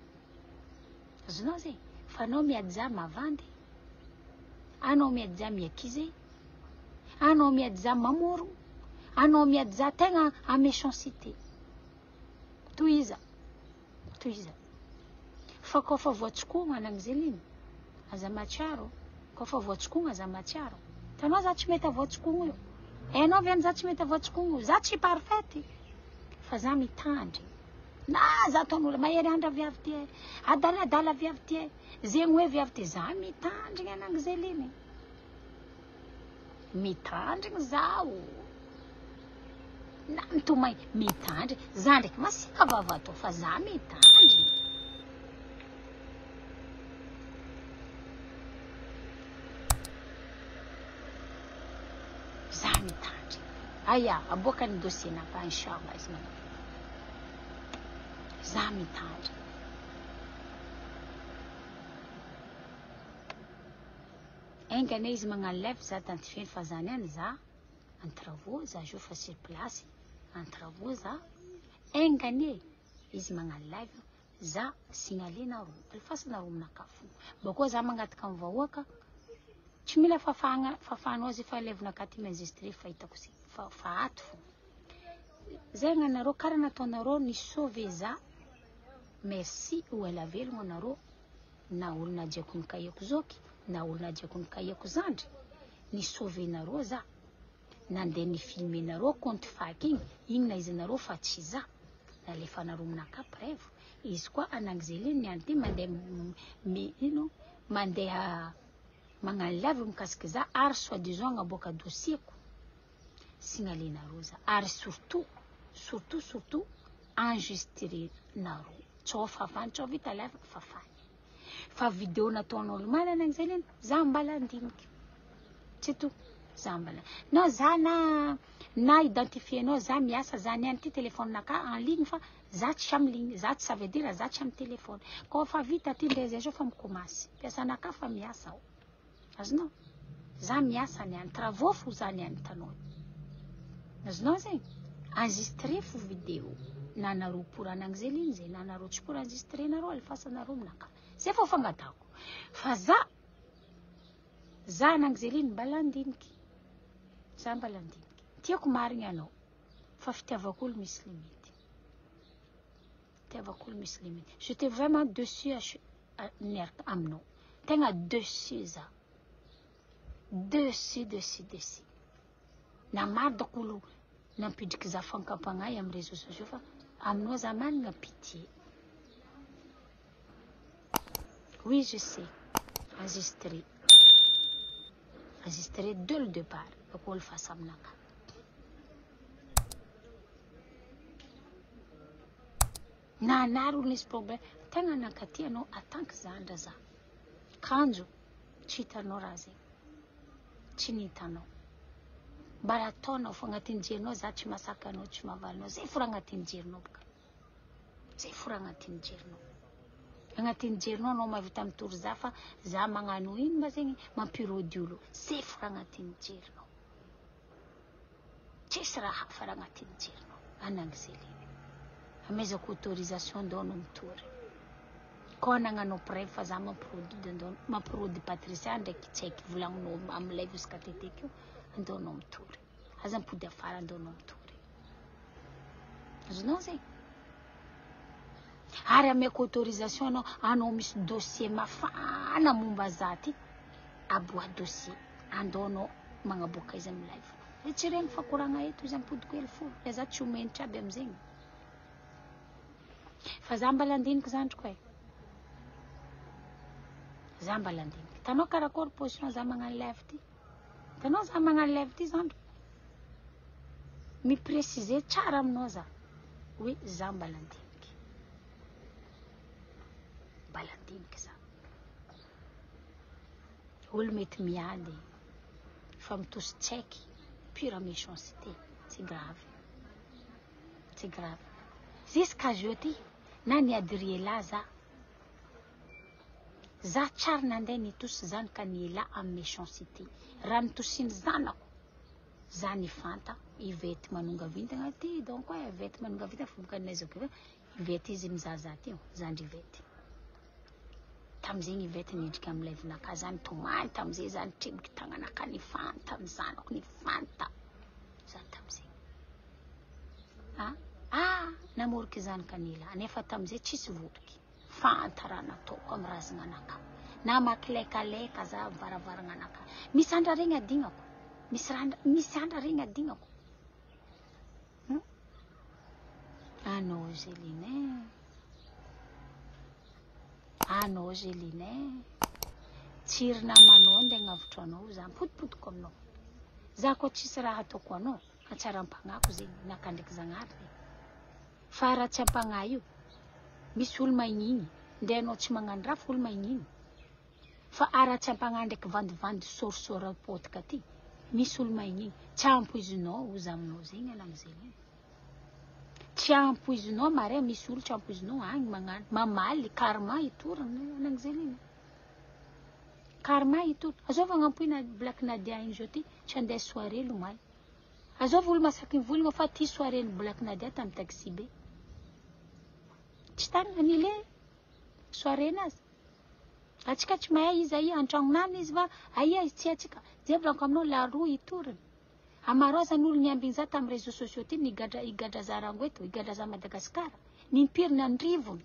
Azonao zegny? Fa anao miady za mavandy, anao miady za miakize, anao miady za mamorogno, anao miady za tegna en méchanceté. Tohiza, tohiza. Fa koa fa voatsikogno anangy aza mahatsiaro. Koa fa voatsikogno aza mahatsiaro. Hitanao za tsy mety avoatsikogno io. Hainao ve za tsy mety avoatsikogno io? Za tsy parfaite. Fa za mitandry. Na za ataon'olo mahery andra viavy ty e. Adaladala viavy ty e. Zegny hoe viavy ty. Za mitandrigny anangy Zeliny. Mitandrigny zaho. Na mitomay mitandry. Za ndraiky masiaka vava atao fa za mitandrigny. Za mitandry. Aya, aboaka ny dossier naka inshallah izy manao. Za mitandry. Enga anie izy magnano live za identifier fa zany any za en travaux za jo fa sur place en travaux za. Enga anie izy magnano live za signaler nareo, alefasana roa aminakahy fo. Bakeo za mangataka amin'ny vahoaka tsy mila fafagna, fafanao izy fa live-nakahy ty mi-enregistrer fa hitako sy fa ato fo. Zay gnanareo karaha nataonareo ny sauver za. Merci ho ela velogno anareo na olo najiako nikaiako zoky na olo najiako nikaiako zandry. Ny sauver nareo za. Nandeha ny filmer nareo compte faky igny, igny na izy nareo fa tsy za. Nalefanareo aminakahy preuve. Izy koa anangy Zeliny niany ty mandeha ino mandeha magnano live mikasiky za ary soi disant agnaboaka dossier-ko. Signaler nareo za ary surtout surtout surtout enregistrer nareo. Tsao fafany, tsao vita live fafany. Fa vidéo nataon'olo manana anangy Zeliny za mbala andiniky. C'est tout. Za mbala. Non za na identifier nao za miasa za niany ty téléphone naka en ligne fa za tsy amy ligne, za tsy ça veut dire za tsy amy téléphone. Koa fa vita ty ndray zay zao fa mikomasy. Mpiasanaka fa miasa ao. Azonao? Za miasa niany, travaux fo za niany hitanao. Azonao zegny? Enregistrer fo vidéo. Na nareo pour anangy Zeliny zay, na nareo tsy pour enregistrer nareo alefasanareo aminakahy. Zay fo fangatahako. Fa za anangy Zeliny mbala andiniky. Za mbala andiniky. Tiako marigny anao. Fa fitiavako olo misy limite. Fitiavako olo misy limite. J'étais vraiment dessus niaraka aminao. Tegna dessus za. Dessus, dessus, dessus. Na maro dako olo nampidriky za fankampagnahy amin'ny réseaux sociaux fa aminao za manana pitié. Oui, je sais. Enregistré. Enregistré dès le départ. Ako olo face aminaka. Na nary olo nisy problème. Tegna nankaty anao atanky zandra za. Kanjo tsy hitanao raha zegny. Tsy nihitanao. Mbala ataonao fo agnatin'ny jerinao za tsy masaka anao, tsy mahavalinao. Zay fo raha agnatin'ny jerinao boka. Zay fo raha agnatin'ny jerinao. Agnatin'ny jerinao anao mahavita mitory za fa za magnano ino ma zegny mampirody olo. Zay fo raha agnatin'ny jerinao. Tsisy raha hafa raha agnatin'ny jerinao. Anangy Zeliny. Amezako autorisation ndao anao mitory. Koa nagnano preuve fa za mampirody ndao, mampirody Patricia ndraiky tsy haiko volagninao amy live jusqu'à teteky io. Andao anao mitory. Aza mipody afara andao anao mitory. Azonao zegny? Ary ameko autorisation anao, anao misy dossier mafana momba za ty. Aboa dossier. Andao anao magnaboaka izy amy live. E tsy regny fa koragna eto izy ampodiko hely fo. E za tsy homenitra aby amizegny. Fa za mbala andiniky zandriko e. Za mbala andiniky. Hitanao karakory position za magnano live ty? Hitanao za magnano live ty zandriko? Mi-préciser tsara aminao za hoe za mbala andiniky. Mbala andiniky za. Olo mety miady fa mitosy tsaiky pure méchanceté tsy grave tsy grave jusqu'à jeudi na niady ry elah za za tsary nandeha nitosy zanaka ny elah amy méchanceté raha nitosiny zanako za nifanta Yvette manonga vintagna ty donc e Yvette manonga vintagna fa boka naizako Yvette izy mizaha za ty zandry Yvette Tamizegny Yvette nidriky amy live-naka za nitomany tamizay za nitrebiky tagnanaka nifanta amy zanako nifanta za tamizegny ah ah namoriky zanaka nila nefa tamizay tsisy votoky fanta raha nataoko amy razagnanaka namaky lekaleka za amy varavaragnanaka misy andra regny adignako misy raha misy andra regny adignako hmm? Anao Zeline Anao Zeline Tsiry namanao ndeha agnavotro anao za mipodipodiko aminao za koa tsisy raha ataoko anao hatsaram-pagnahiko zegny naka ndraiky Zagnahary zegny fa raha tsy am-pagnahy io misy olo magnigny ndeha anao tsy magnano raha fa olo magnigny fa raha tsy am-pagnahy ndraiky vandivandy sôrosôro potika ty misy olo magnigny tsy ampoizinao oza aminao zegny anao Zeline Tsy ampoizinao mare misy olo tsy ampoizinao agny magnano mamaly karma itorana anagny karma itorana azova agnampoina Black Nadia igny zao ty tsy andeha soirée lomaly azova olo masaky mivolagna fa ty soirée ny Black Nadia tamy taxi be tsy tany annulé soirée nazy atsika tsy mahay izy aia antragnonany izy va aia izy tsy atsika zay volaniko aminao la roue itorana Amaro aza ny olo niambigny za tam réseaux sociaux ty nigadra higadra za rango eto higadra za Madagascar nimpirina andrivony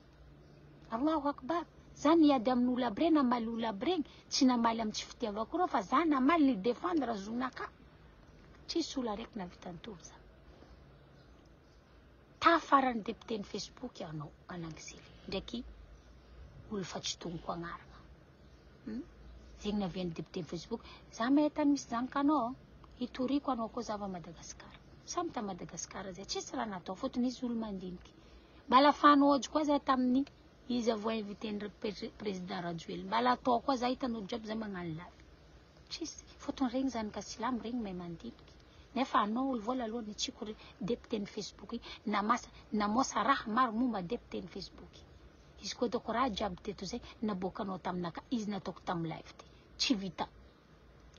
Allahu Akbar za niady amin'olo aby regny namaly olo aby regny tsy namaly am tsy fitiavako reo fa za namaly ni defendre zonaka tsisy olo araiky navita nitory za tafarany député ny Facebook anao anangisily ndraiky olo fa tsy tognoko agnarana Hmm? Zegny navian'ny député ny Facebook. Za mahita tany misy zanakanao, hitoriko anao koa za avy Madagascar. Samy ta Madagascar zay, tsisy raha natao, fôtony izy olo mandiniky. Mbala fanôjy koa za tamin'ny izy avy invité ny président Rajoelina. Mbala atao koa za hitan'olo jiaby za magnano live. Tsisy, fôtony regny zanaka silamo regny mahay mandiniky. Nefa anao olo vola aloha nitsiko député ny Facebook igny, namasa namosa raha maro momba député ny Facebook. Izy koa ataoko raha jiaby teto zay naboakanao taminaka izy nataoko tamy live ty tsy vita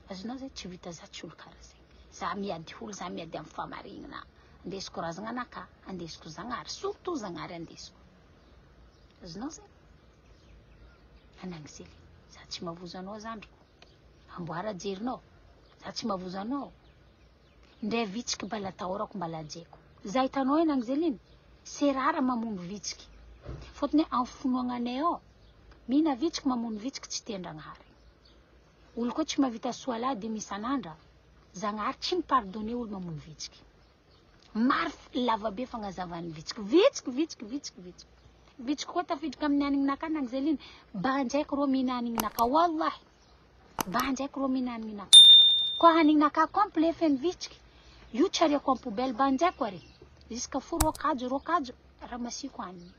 azonao zay tsy vita za tsy olo karaha zegny za miady olo za miady amy famarignana andesiko razagna anaka andesiko zagnahary surtout zagnahary andesiko azonao zay anagny za tsy mavozo anao zandriko amboara jerinao za tsy mavozo anao ndray vitsiky mbala atahorako mbala ajeko za hitanao e nagny c'est rare mamono vitsiky fôtony amy finoagnanay ao mihina vitsiky mamono vitsiky tsy tian-dragnahary olo koa tsy mahavita soala dimy isan'andra zagnahary tsy mipardonne olo mamono vitsiky maro lavabe fagnazavan'ny vitsiky vitsiky vitsiky vitsiky vitsiky vitsiky koa tafiditra amin'ny hanigninaka nagny bandraiky rô mihina hanigninaka wallahi bandraiky rô mihina hanigninaka koa hanigninaka complet feno vitsiky io tsy ariako amy poubelle bandraiko ary jusqu'à fo rô kajo rô kajo raha masiko hanigny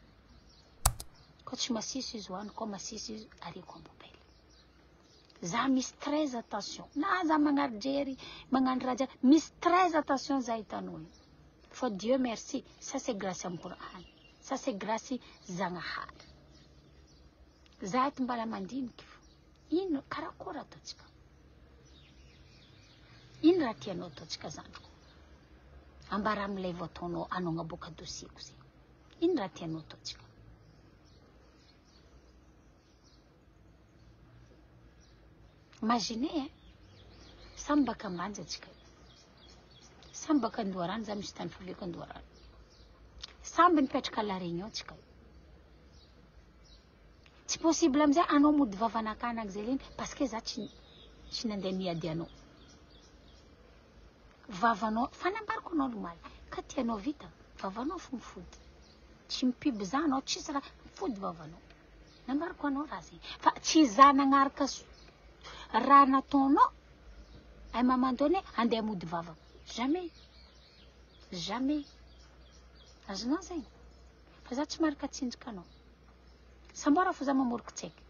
koa tsy masiso izy hoany koa masiso izy ariako amy poubelle za misy très attention na za magnary jery magnano raha jiaby misy très attention za hitanao io fa Dieu merci ça c'est grâce amy Coran ça c'est grâce Zagnahary za eto mbala mandiniky fo ino karakory ataontsika ino raha tianao ataontsika zandriko ambara amilay vao ataonao anao agnaboaka dossier-ko zegny ino raha tianao ataontsika Imaginez hein samy baka ambanja atsika samy baka andoharano za misy tany faviako andoharano samby nipetraka La Réunion tsika tsy possible amizay anao mody vavanaka anaky zay leny parce que za tsy tsy nandeha niady anao. Vavanao, fa nambarako anao omaly, ka tianao vita, vavanao fo mifody. Tsy mipub za anao, tsisy raha, mifody vavanao. Nambarako anao raha zegny. Fa tsy za nagnaraka raha nataonao, à un moment donné, andeha mody vavako. Jamais. Jamais. Azonao zegny? Fa za tsy maraka tsinjaka anao. Sambora fo za mamoroko tsaiky.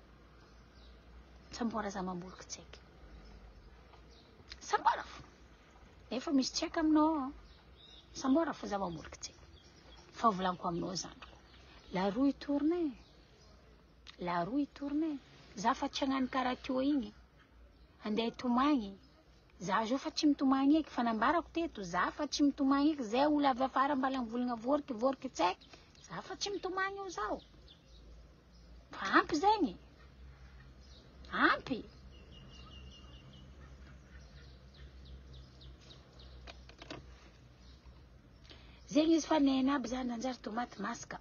Sambora za mamoroko tsaiky. Sambora fo. Efa misy tsaiky aminao. Sambora fo za mamoroko tsaiky. Fa volaniko aminao zandriko. La roue tourne. La roue tourne. Za fa tsy hagnano karaha teo igny. Andeha hitomagny. Za zao fa tsy mitomagny eky, fa nambarako teto, za fa tsy mitomagny eky, zay olo avy afara mbala mivolagna voriky, voriky tsaiky, za fa tsy mitomagny eo zaho. Fa ampy zegny. Ampy. Zegny izy fa nena aby zany nanjary tomaty masaka.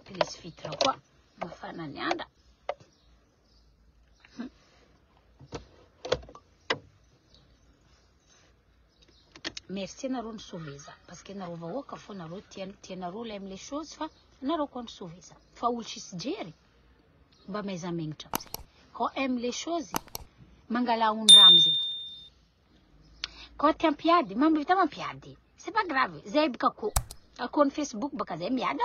Plus fitra koa, mafana ny andra. Merci anareo nisauver za parce que nareo vahoaka fô nareo tia tianareo le amle chose fa nareo koa nisauver za fa olo tsisy jery mba mahaiza megnitra amizay ko aime les choses mangala ondra amizay ko tia ampiady mahavita mampiady c'est pas grave zay baka ko akôny Facebook baka zay miady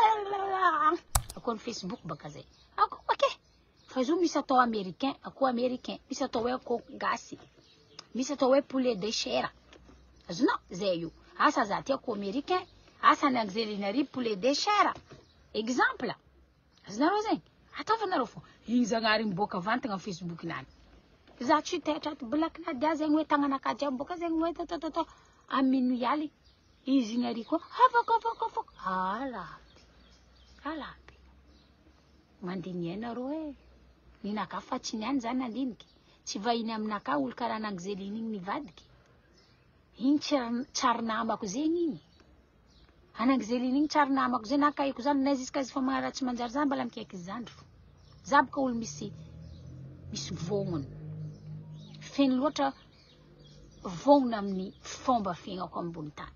akôny Facebook baka zay ako ok Fa izy io misy atao américain, akoho américain, misy atao hoe akoho gasy, misy atao hoe poulet de chair. Azonao? Zay io. Asa za ty akoho américain, asa ny Angelina ary poulet de chair. Exemple. Azonareo zegny? Ataovanareo fô. Igny zagnahary miboaka vantagna amin'ny Facebook nany. Za tsy taitra ato Black Nadia zegny hoe tagnanakahy jiaby boaka zegny hoe tatatatao. Amino ialy izy igny ary koa afaka afaka afaka. Ala aby. Ala aby. Mandiniha nareo e! Ninakà fa tsy niany za nandiniky, tsy vahiny aminakà olo karaha an'Angeline igny nivadiky, igny tsary namako zegny igny, an'Angeline igny tsary namako zegny na akaiko zany na jusqu'à izy fa magnano raha tsy manjary za mbala mikaiky zandry fô, za boka olo misy misy vognona, feno loatra vognona amin'ny fomba fiaignako ambony tany.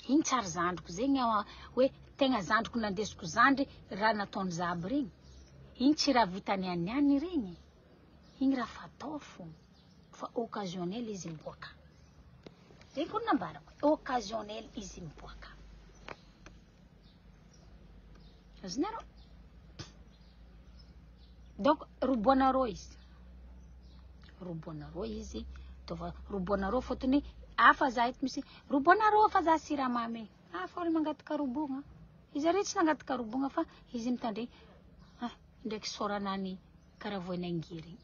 Igny tsary zandriko zegny hoe tegna zandriko nandesiko zandry raha nataony za aby regny. Igny tsy raha vita nianiany regny. Igny raha fatao fô fa occasionnel izy miboaka. Zegny koa nambarako, occasionnel izy miboaka. Azonareo? Donc roboanareo izy. Roboanareo izy. Ataova roboanareo fôtony hafa za eto misy roboanareo fa za siramamy. Hafa olo mangataka robogna. Izy ary tsy nangataka robogna fa izy mitandregny ah ndraiky sôranany karaha voay nangery.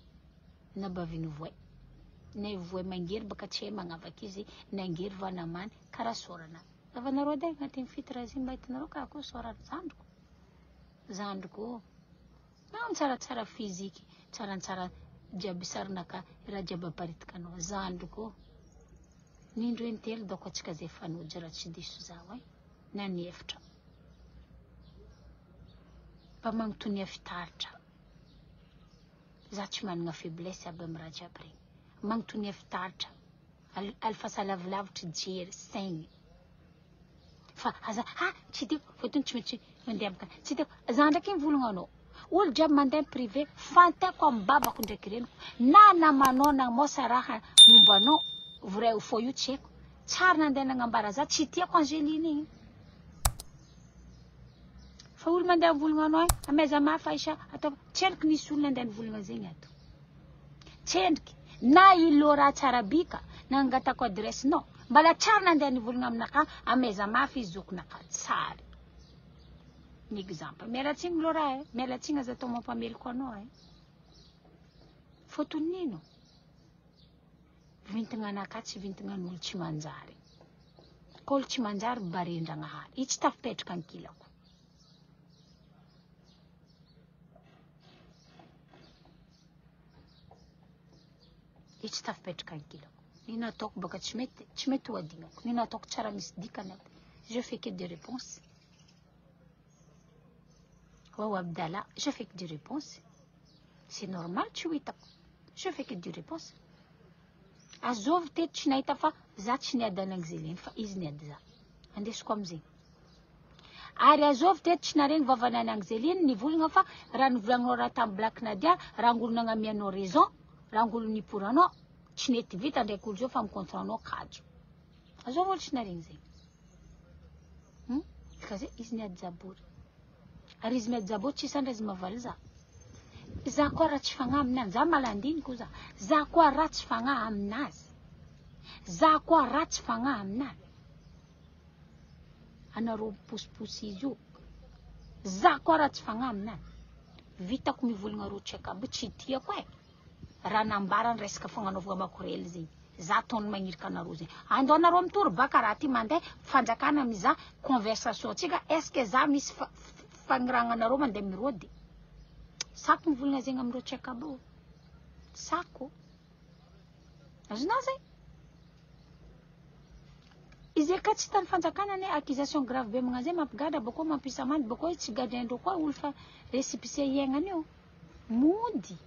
Na baviny voay. Na voay mangery baka tsy hay magnavaka izy nangery va namany karaha sôrana. Zavanareo edy agnatin'ny fito raha izy mba hitanareo karaha koa sôrany zandriko. Zandriko ô. Nao tsaratsara physique, tsaratsara jiaby sarinaka raha jiaby aparitikanao. Zandriko ô. Nindro intelo doko atsika zay fanojo raha tsy diso zaho e. Na ny efitra. Mba magnotonia fitaratra. Za tsy managna faiblesse aby amin'ny raha jiaby regny. Magnotonia fitaratra. Alifasa lavilavitry jery saigny. Fa aza ha tsy tiako fôtony tsy maintsy mandeha amika tsy tiako za ndraiky mivolagna anao olo jiaby mandeha privé fantako amin'ny babako ndraiky reniko na namanao na mosa raha momba anao vrai ou faux io tsy haiko tsary nandeha nagnambara za tsy tiako Angeline igny fa olo mandeha mivolagna anao amaiza mafy Aisha atao tsendriky nisy olo nandeha nivolagna zegny ato Tsendriky na i Laura Tsarabika nangatako adresse nao mbala tsary nandeha nivolagna aminaka amaiza mafy izy zokinaka tsary ny exemple miala tsigny Laura eh miala tsigny aza atao mampameloko anao eh fotony nino vintagna anaka tsy vintagnan'olo tsy manjary ka olo tsy manjary barendragnahary i tsy tafipetraka ankilako Io tsy tafipetraka ankilako. Ny nataoko baka tsy mety, tsy mety ho adignako. Ny nataoko tsara misy dikany aby. Je fais que des réponses. Waouh Abdallah, je fais que des réponses. C'est normal tsy ho hitako. Je fais que des réponses. Azovy teto tsy nahita fa za tsy niady an'i Angeline fa izy niady za. Andesiko amizegny. Ary azovy teto tsy naregny vavany an'i Angeline nivolagna fa raha nivolagninao raha tamin'i Black Nadia raha ngolo nagnamianao raison raha ngolo niporanao tsy nety vita ndraiky olo zao fa mi-contre anao kajo. Azovy olo tsy naregny zegny. Ka zay izy niady jabory. Ary izy miady jabory tsisy andra izy mavaly za. Za koa ratsy fagnahy aminazy, za malandiniko za. Za koa ratsy fagnahy aminazy. Za koa ratsy fagnahy aminazy. Anareo miposiposy izy io. Za koa ratsy fagnahy aminazy. Vitako mivolagna reo tsaiky aby tsy tiako e. Raha nambarany resaka fagnanaovagna makorely zegny. Za ataony magnirika anareo zegny. Andao anareo mitory baka raha ty mandeha fanjakana mizaha conversation tsika est ce que za misy fagniragna anareo mandeha mirôdy. Sako mivolagna zegny amindreo tsaiky aby io. Sako. Azonao zay? Izy ka tsy tany fanjakana anie accusation grave be magnano zay mampigadra bakeo mampisa amandy bakeo izy tsy gadraindreo koa olo fa récépissé iaignany io. Mody.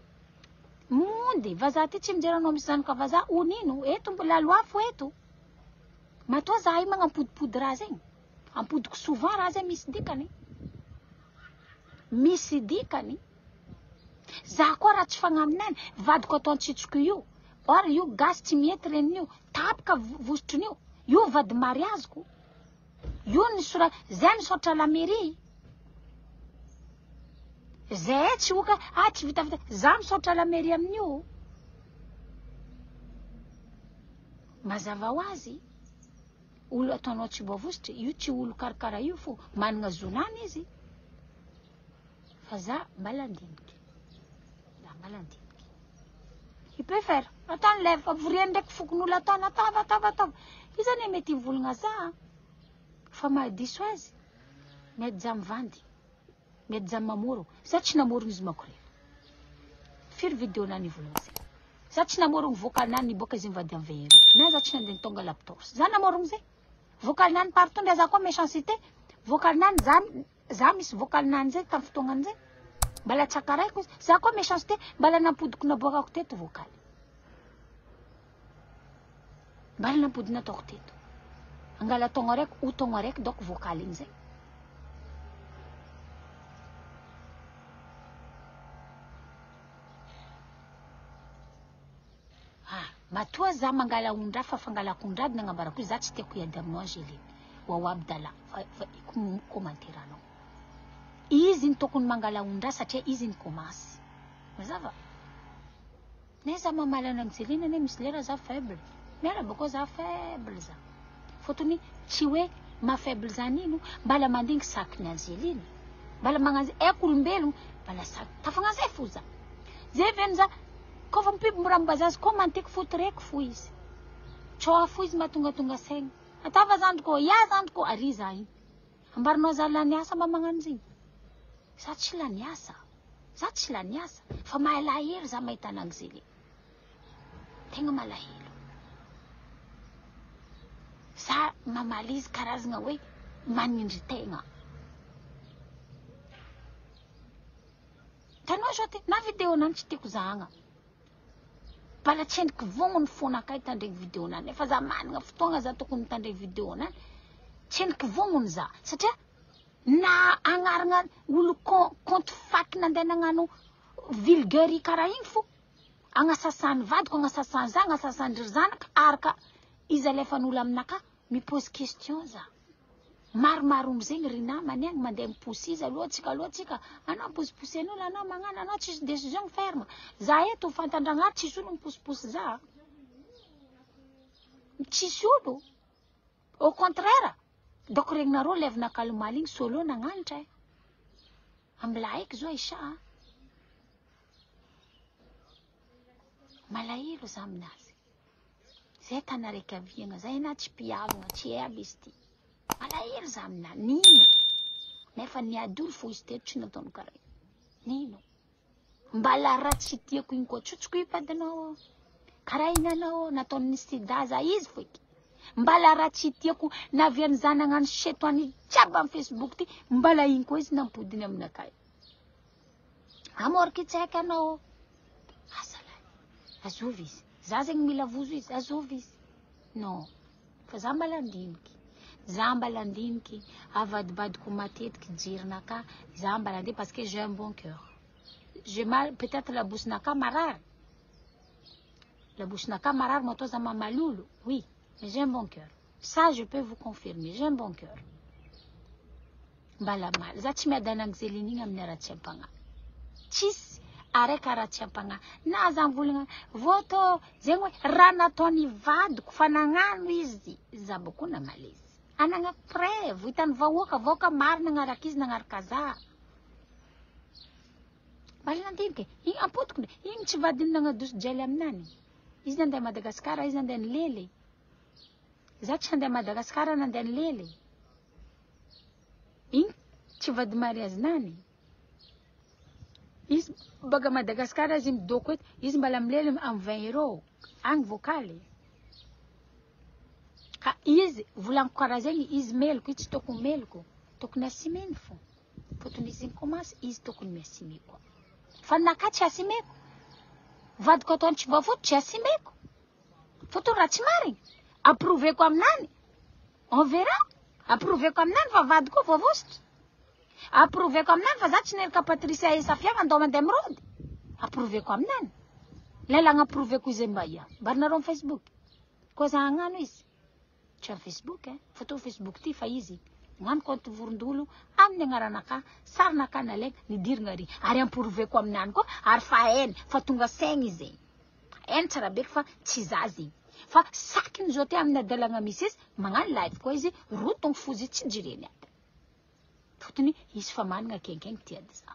Mody. Vazaha ty tsy mijery anao misy zanaka vazaha onino eto la loi fo eto. Matoa za io magnampodipody raha zegny. Ampodiko souvent raha zay misy dikany. Misy dikany. Za koa raha tsy fagnahy aminany, vadiko atao antsitsiko io. Or io gasy tsy mihety renin'io, tapaka vositrin'io. Io vady mariaziko. Io ny sora, zay misaotra la mairie. Zay tsy oka, ah tsy vitavita, za misaotra la mairie amin'io. Mazava ho azy, olo ataonao tsy voavositra, io tsy olo karakara io fo, manana zonany izy. Fa za mbala andiniky. Za mbala andiniky. Il peut faire. Ataony lève fa voriany ndraiky fokon'olo ataony ataova ataova ataova. Izy anie mety hivolagna za. Fa mahadiso azy. Mety za mivandy. Mety za mamorogno. Za tsy namorogno izy makorela. Firy vidéo na nivolagna zay. Za tsy namorogno vocal na niboaka izy mivady amin'ny vehero. Na za tsy nandeha tonga laptop. Za namorogno zay. Vocal nany partout ndra za koa méchanceté. Vocal nany za Za misy vocal nany zay tam fotoagnany zay. Mbala tsakaraiko izy. Za koa méchanceté mbala nampodiko naboakako teto vocal. Mbala nampody nataoko teto. Angala taogno araiky o taogno araiky donc vocal igny zay. Ah, matoa za mangala ondra fa fangalako ondra aby nagnambarako izy za tsy tiako hiady aminao Angeline. Wawa Abdallah fa fa commentaire anao. Izy ny tokony mangala ondra satria izy ny commence. Mazava? Ne za mamaly an'i Angeline anie misy lera za faible. Miala boko za faible za. Fotony tsy hoe ma faible zany ino, mbala mandigny sakin'i Angeline. Mbala magnanjy haiko olombelogno, mbala saky tafagnanjay fo za. Zay ve za Kôfa mipibombo ranom-bazaha commenter-ko fo tireko fo izy. Tsôha fo izy mahatongatonga saigna. Atava zandriko ô, ya zandriko ô, ary za igny. Ambarinao za lany asa mba magnano zegny. Za tsy lany asa. Za tsy lany asa. Fa malahelo za mahita an'Angzele. Tegna malahelo. Za mamaly izy karazagna hoe manindry tegna. Hitanao zao ty, na vidéo nany tsy tiako zahagna. Mbala tsy endriky vognony fonakay hitandregny vidéo nany. Efa za managna fotoagna za tokony mitandregny vidéo nany. Tsy endriky vognony za satria na agnarana olo compte faky nandeha nagnano vulgaire karaha igny fo. Agnasasany vadiko, agnasasany za, agnasasany ry zanaka araka izy alefan'olo aminakahy mi-pose question za. Maromaro amizegny ry namany agny mandeha miposy izy aloha tsika aloha tsika anao miposiposen'olo anao magnano anao tsisy décision ferme za eto fantandragnahary tsisy olo miposiposy za tsisy olo au contraire donc regninareo lève nakalomaly igny solo nagnanatra e ambilà eky zao Aïcha malahelo za aminazy Zay tany araiky aviagna zay na tsy mpiavagna tsy hay aby izy ty. Malahelo za amina nino. Nefa niady olo fo izy teto tsy nataony karaha io. Nino. Mbala raha tsy tiako igny koa tsotsoko io vadinao. Karaha igny anao nataon'ny sida za izy foiky. Mbala raha tsy tiako naviany za nagnano seto any jiaby amy Facebook ty mbala igny koa izy nampodiny aminakahy. Amorky tsy haiko anao. Asa lahy. Azovy izy. Za zegny mila vozo izy, azovy izy. Non, fa za mbala andiniky. Za mbala andiniky, avadibadiko matetiky jerinaka, za mbala andiniky parce que j'ai un bon cœur. J'ai mal, peut-être labosinaka marary. Labosinaka marary matoa za mamaly olo, oui, mais j'ai un bon cœur. Ça, je peux vous confirmer, j'ai un bon cœur. Mbala maly. Za tsy miadana Angeline igny amin'ny haratsiam-pagnahy. Tsisy araiky haratsiam-pagnahy. Na za mivolagna, voto, zegny hoe raha nataony vadiko fa nagnano izy, za bako namaly izy. Anagnako preuve, hitan'ny vahoaka, vahoaka maro nagnaraka izy, nagnaraka za. Mbala nandiniky, igny ampotoko, igny tsy vadiny nagnadoso jaly aminany. Izy nandeha Madagasikara, izy nandeha nilely. Za tsy handeha Madagasikara nandeha nilely. Igny tsy vady mariage nany. Izy baka Madagasikara izy midoko eto, izy mbala milely amin'ny 20 euros. Agny vokaly. Ka izy volaniko karaha zegny izy meloko, izy tsy tokony meloko. Tokony asimeny fô. Fôtony izy commence izy tokony miasime koa. Fa naka tsy asimeko. Vadiko ataony tsy voavoto tsy asimeko. Fôtony raha tsy marigny, approuveko aminany. On verra. Approuveko aminany fa vadiko voavositra. Approuveko aminany fa za tsy neraka Patricia Esafiagna andao mandeha mirody. Approuveko aminany. Lalagna approuveko izy mba ia. Mbarinareo amin'ny Facebook. Koa za hagnano izy. Tsy amin'ny Facebook eh. Photo Facebook ty fa izy. Hagnano compte vorondolo amin'ny agnaranaka, sarinaka nalaiko nidirigna ary. Ary approuveko aminany koa ary fa hainy fa tonga saigny izy. Hainy tsara beky fa tsy za zegny. Fa sakiny zao ty amin'ny adalagna misy izy magnano live koa izy rotogny fozy tsy jireny aby. Fotony izy fa managna kenkegny ty ady za.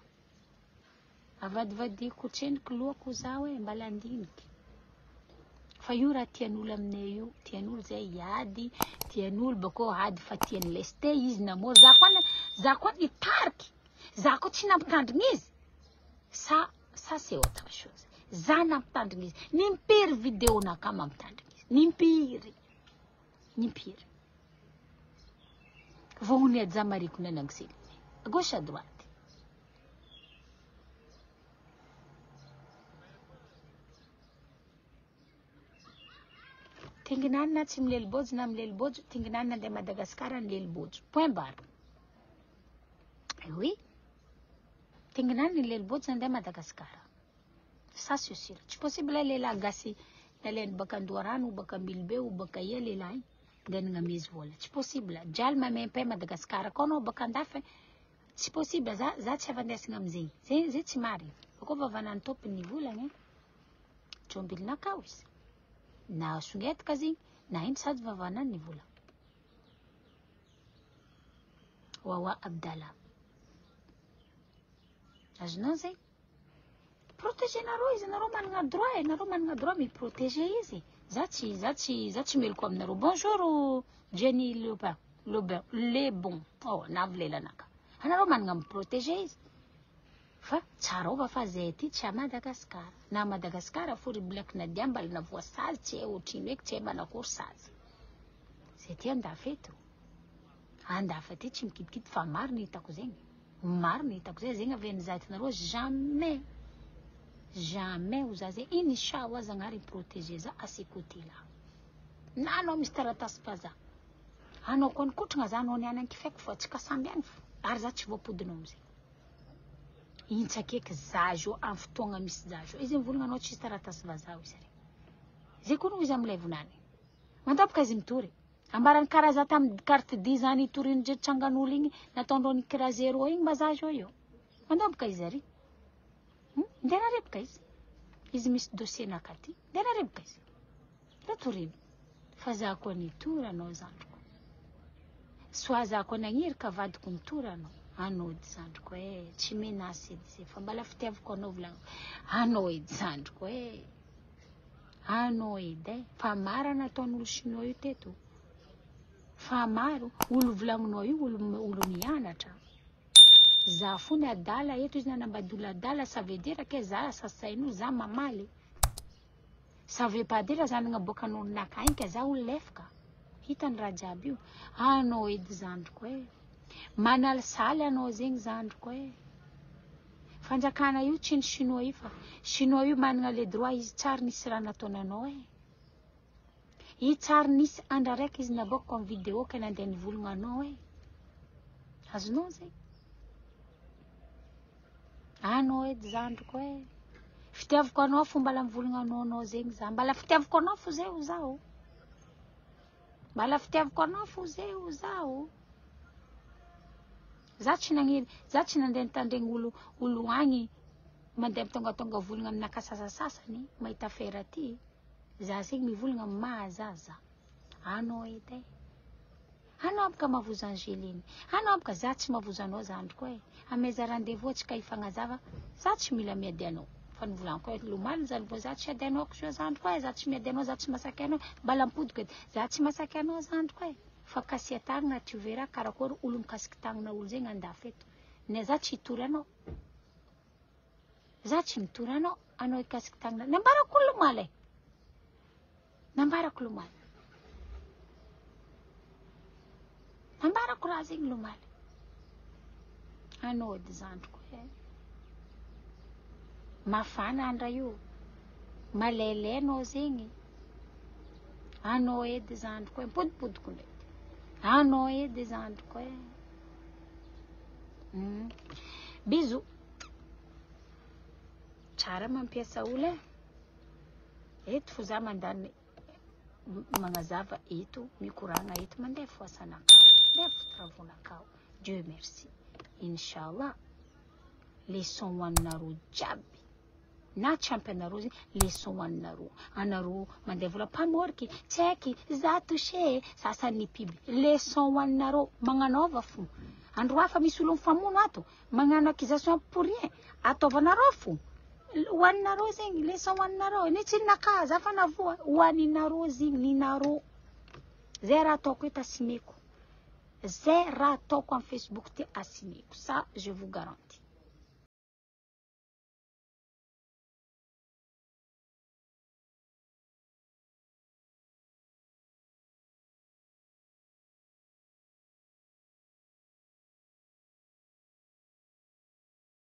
Avadivadiko tsendriky lohako za hoe mbala andiniky. Fa io raha tian'olo aminay io, tian'olo zay hiady, tian'olo bakô ady fa tian'ny leste izy namory. Za koa za koa nitariky, za koa tsy nampitandrigny izy. Ça, ça c'est autre chose. Za nampitandrigny izy. Nimpiry vidéo naka mampitandrigny izy. Nimpiry. Nimpiry. Vognony aja mariko nanagny À gauche à droite. Tinginany na tsy milely bôjo na milely bôjo, tinginany nandeha Madagasikara nilely bôjo. Point barre. Oui. Tinginany nilely bôjo nandeha Madagasikara. Ça c'est sûr. Tsy possible lehilahy gasy nalainy baka Andoharano, baka Ambilobe, ou baka ia lehilahy andeha nagnamizy vola. Tsy possible. Jaly mamempay Madagasikara koa anao baka andafy. Tsy possible. Za za tsy avandesina amizegny. Zegny zay tsy marigny. Bakô vavanany tompony nivolagna. Jombilinakao izy. Na songetika zegny, na ino sady vavanany nivolagna. Wawa Abdallah. Azonao zegny? Protéger nareo izy, nareo managna droit e, nareo managna droit mi-protéger izy. Za tsy za tsy za tsy meloko aminareo. Bonjour Jenny Lebin, Lebin, Le Bon. Oh, navy lelanaka. Anareo managna mi-protéger izy. Fa tsarova fa zay ty tsy à Madagasikara. Na Madagasikara fo ry Black Nadia mbala navoasazy tsy hay ohatrino eky tsy hay manakory sazy. Zay ty andafy eto. Andafy aty tsy mikidikidy fa maro ny hitako zegny. Maro ny hitako zay zegny avy nizaha hitanareo jamais jamais ho za zay iny shawa zagnahary protéger za à ce côté là. Na anao misy taratasy vazaha. Anao koa nikotrana za anao niany ankifeko fa tsy kasamby any fo. Ary za tsy voapodinao amizay. Intsakeky za zo amin'ny fotoagna misy za zo. Izy mivolagna anao tsisy taratasy vazaha izy are. Zay koa no izy amilay vonany. Mandaboka izy mitory. Ambarany karaha za tamin'ny carte D zany itorindre trangan'olo igny nataondreo ny kira zéro igny mba za zo io. Mandaboka izy ary. Ndera reboka izy. Izy misy dossier nakaty. Ndera reboka izy. Ndera torino. Fa za koa nitory anao zandriko. Soa za koa nagnirika vadiko nitory anao. Anao edy zandriko e, tsy menace edy zay fa mbala fitiavako anao volagniko. Anao edy zandriko e. Anao edy e. Fa maro nataon'olo chinois io teto. Fa maro olo volagninao io olo olo mianatra. Za fony adala eto izy nanambady olo adala ça veut dire que za sasain'olo za mamaly. Ça veut pas dire za nagnaboakan'olonakahy igny ka za olo lefaka. Hitany raha jiaby io. Anao edy zandriko e. Manalisaly anao zegny zandriko e. Fanjakana io tsy ny chinois io fa chinois io managna le droit izy tsary nisy raha nataonanao e. I tsary nisy andra raiky izy naboakako amy video ke nandeha nivolagna anao e. Azonao zay? Anao edy zandriko e. Fitiavako anao fo mbala mivolagna anao anao zegny za. Mbala fitiavako anao fo zay ho zaho. Mbala fitiavako anao fo zay ho zaho. Za tsy nagniry, za tsy nandeha nitandregny olo olo agny mandeha mitongatonga volagna aminaka sasasasany mahita affaire aty. Za zegny mivolagna amy maha za za. Anao edy e. Anao boka mavozo Angeline. Anao boka za tsy mavozo anao zandriko e. Ameza rendez-vous atsika hifagnazava. Za tsy mila miady anao. Fa nivolaniko hoe lomaly zany vao za tsy ady anao ko zandriko e. Za tsy miady anao, za tsy masaky anao. Mbala mipodiko edy. Za tsy masaky anao zandriko e. Fa kasia tagnana tu verras karakory olo mikasiky tagnana olo zegny andafy eto. Ne za tsy hitory anao. Za tsy mitory anao. Anao hikasiky tagnana. Nambarako lomaly e. Nambarako lomaly. Nambarako raha zegny lomaly. Anao edy zandriko e. Mafana andra io. Malailay anao zegny. Anao edy zandriko e. Mipodipodiko ndraiky. Anao edy zandriko e. Bisous. Tsara mampiasa olo e. Eto fo za mandany magnazava eto, mikoragna eto, mandeha fo asanakao, mandeha fo travaux-nakao. Dieu merci. Inshallah, leçon ho anareo jiaby. Na tsy ampy anareo zegny, leçon ho anareo. Anareo mandeha vola mpamoriky, tsy haiky, za touché, sasany piby. Leçon ho anareo, magnanaova fo. Andro hafa misy olo mifamono ato, magnano accusation pour rien, ataovanareo fo. Ho anareo zegny, leçon ho anareo. Ny tsy ninakahy, za fa navoa. Ho aninareo zegny, ninareo. Zay raha ataoko eto asimeko. Zay raha ataoko amin'ny Facebook ty asimeko. Ça, je vous garantis.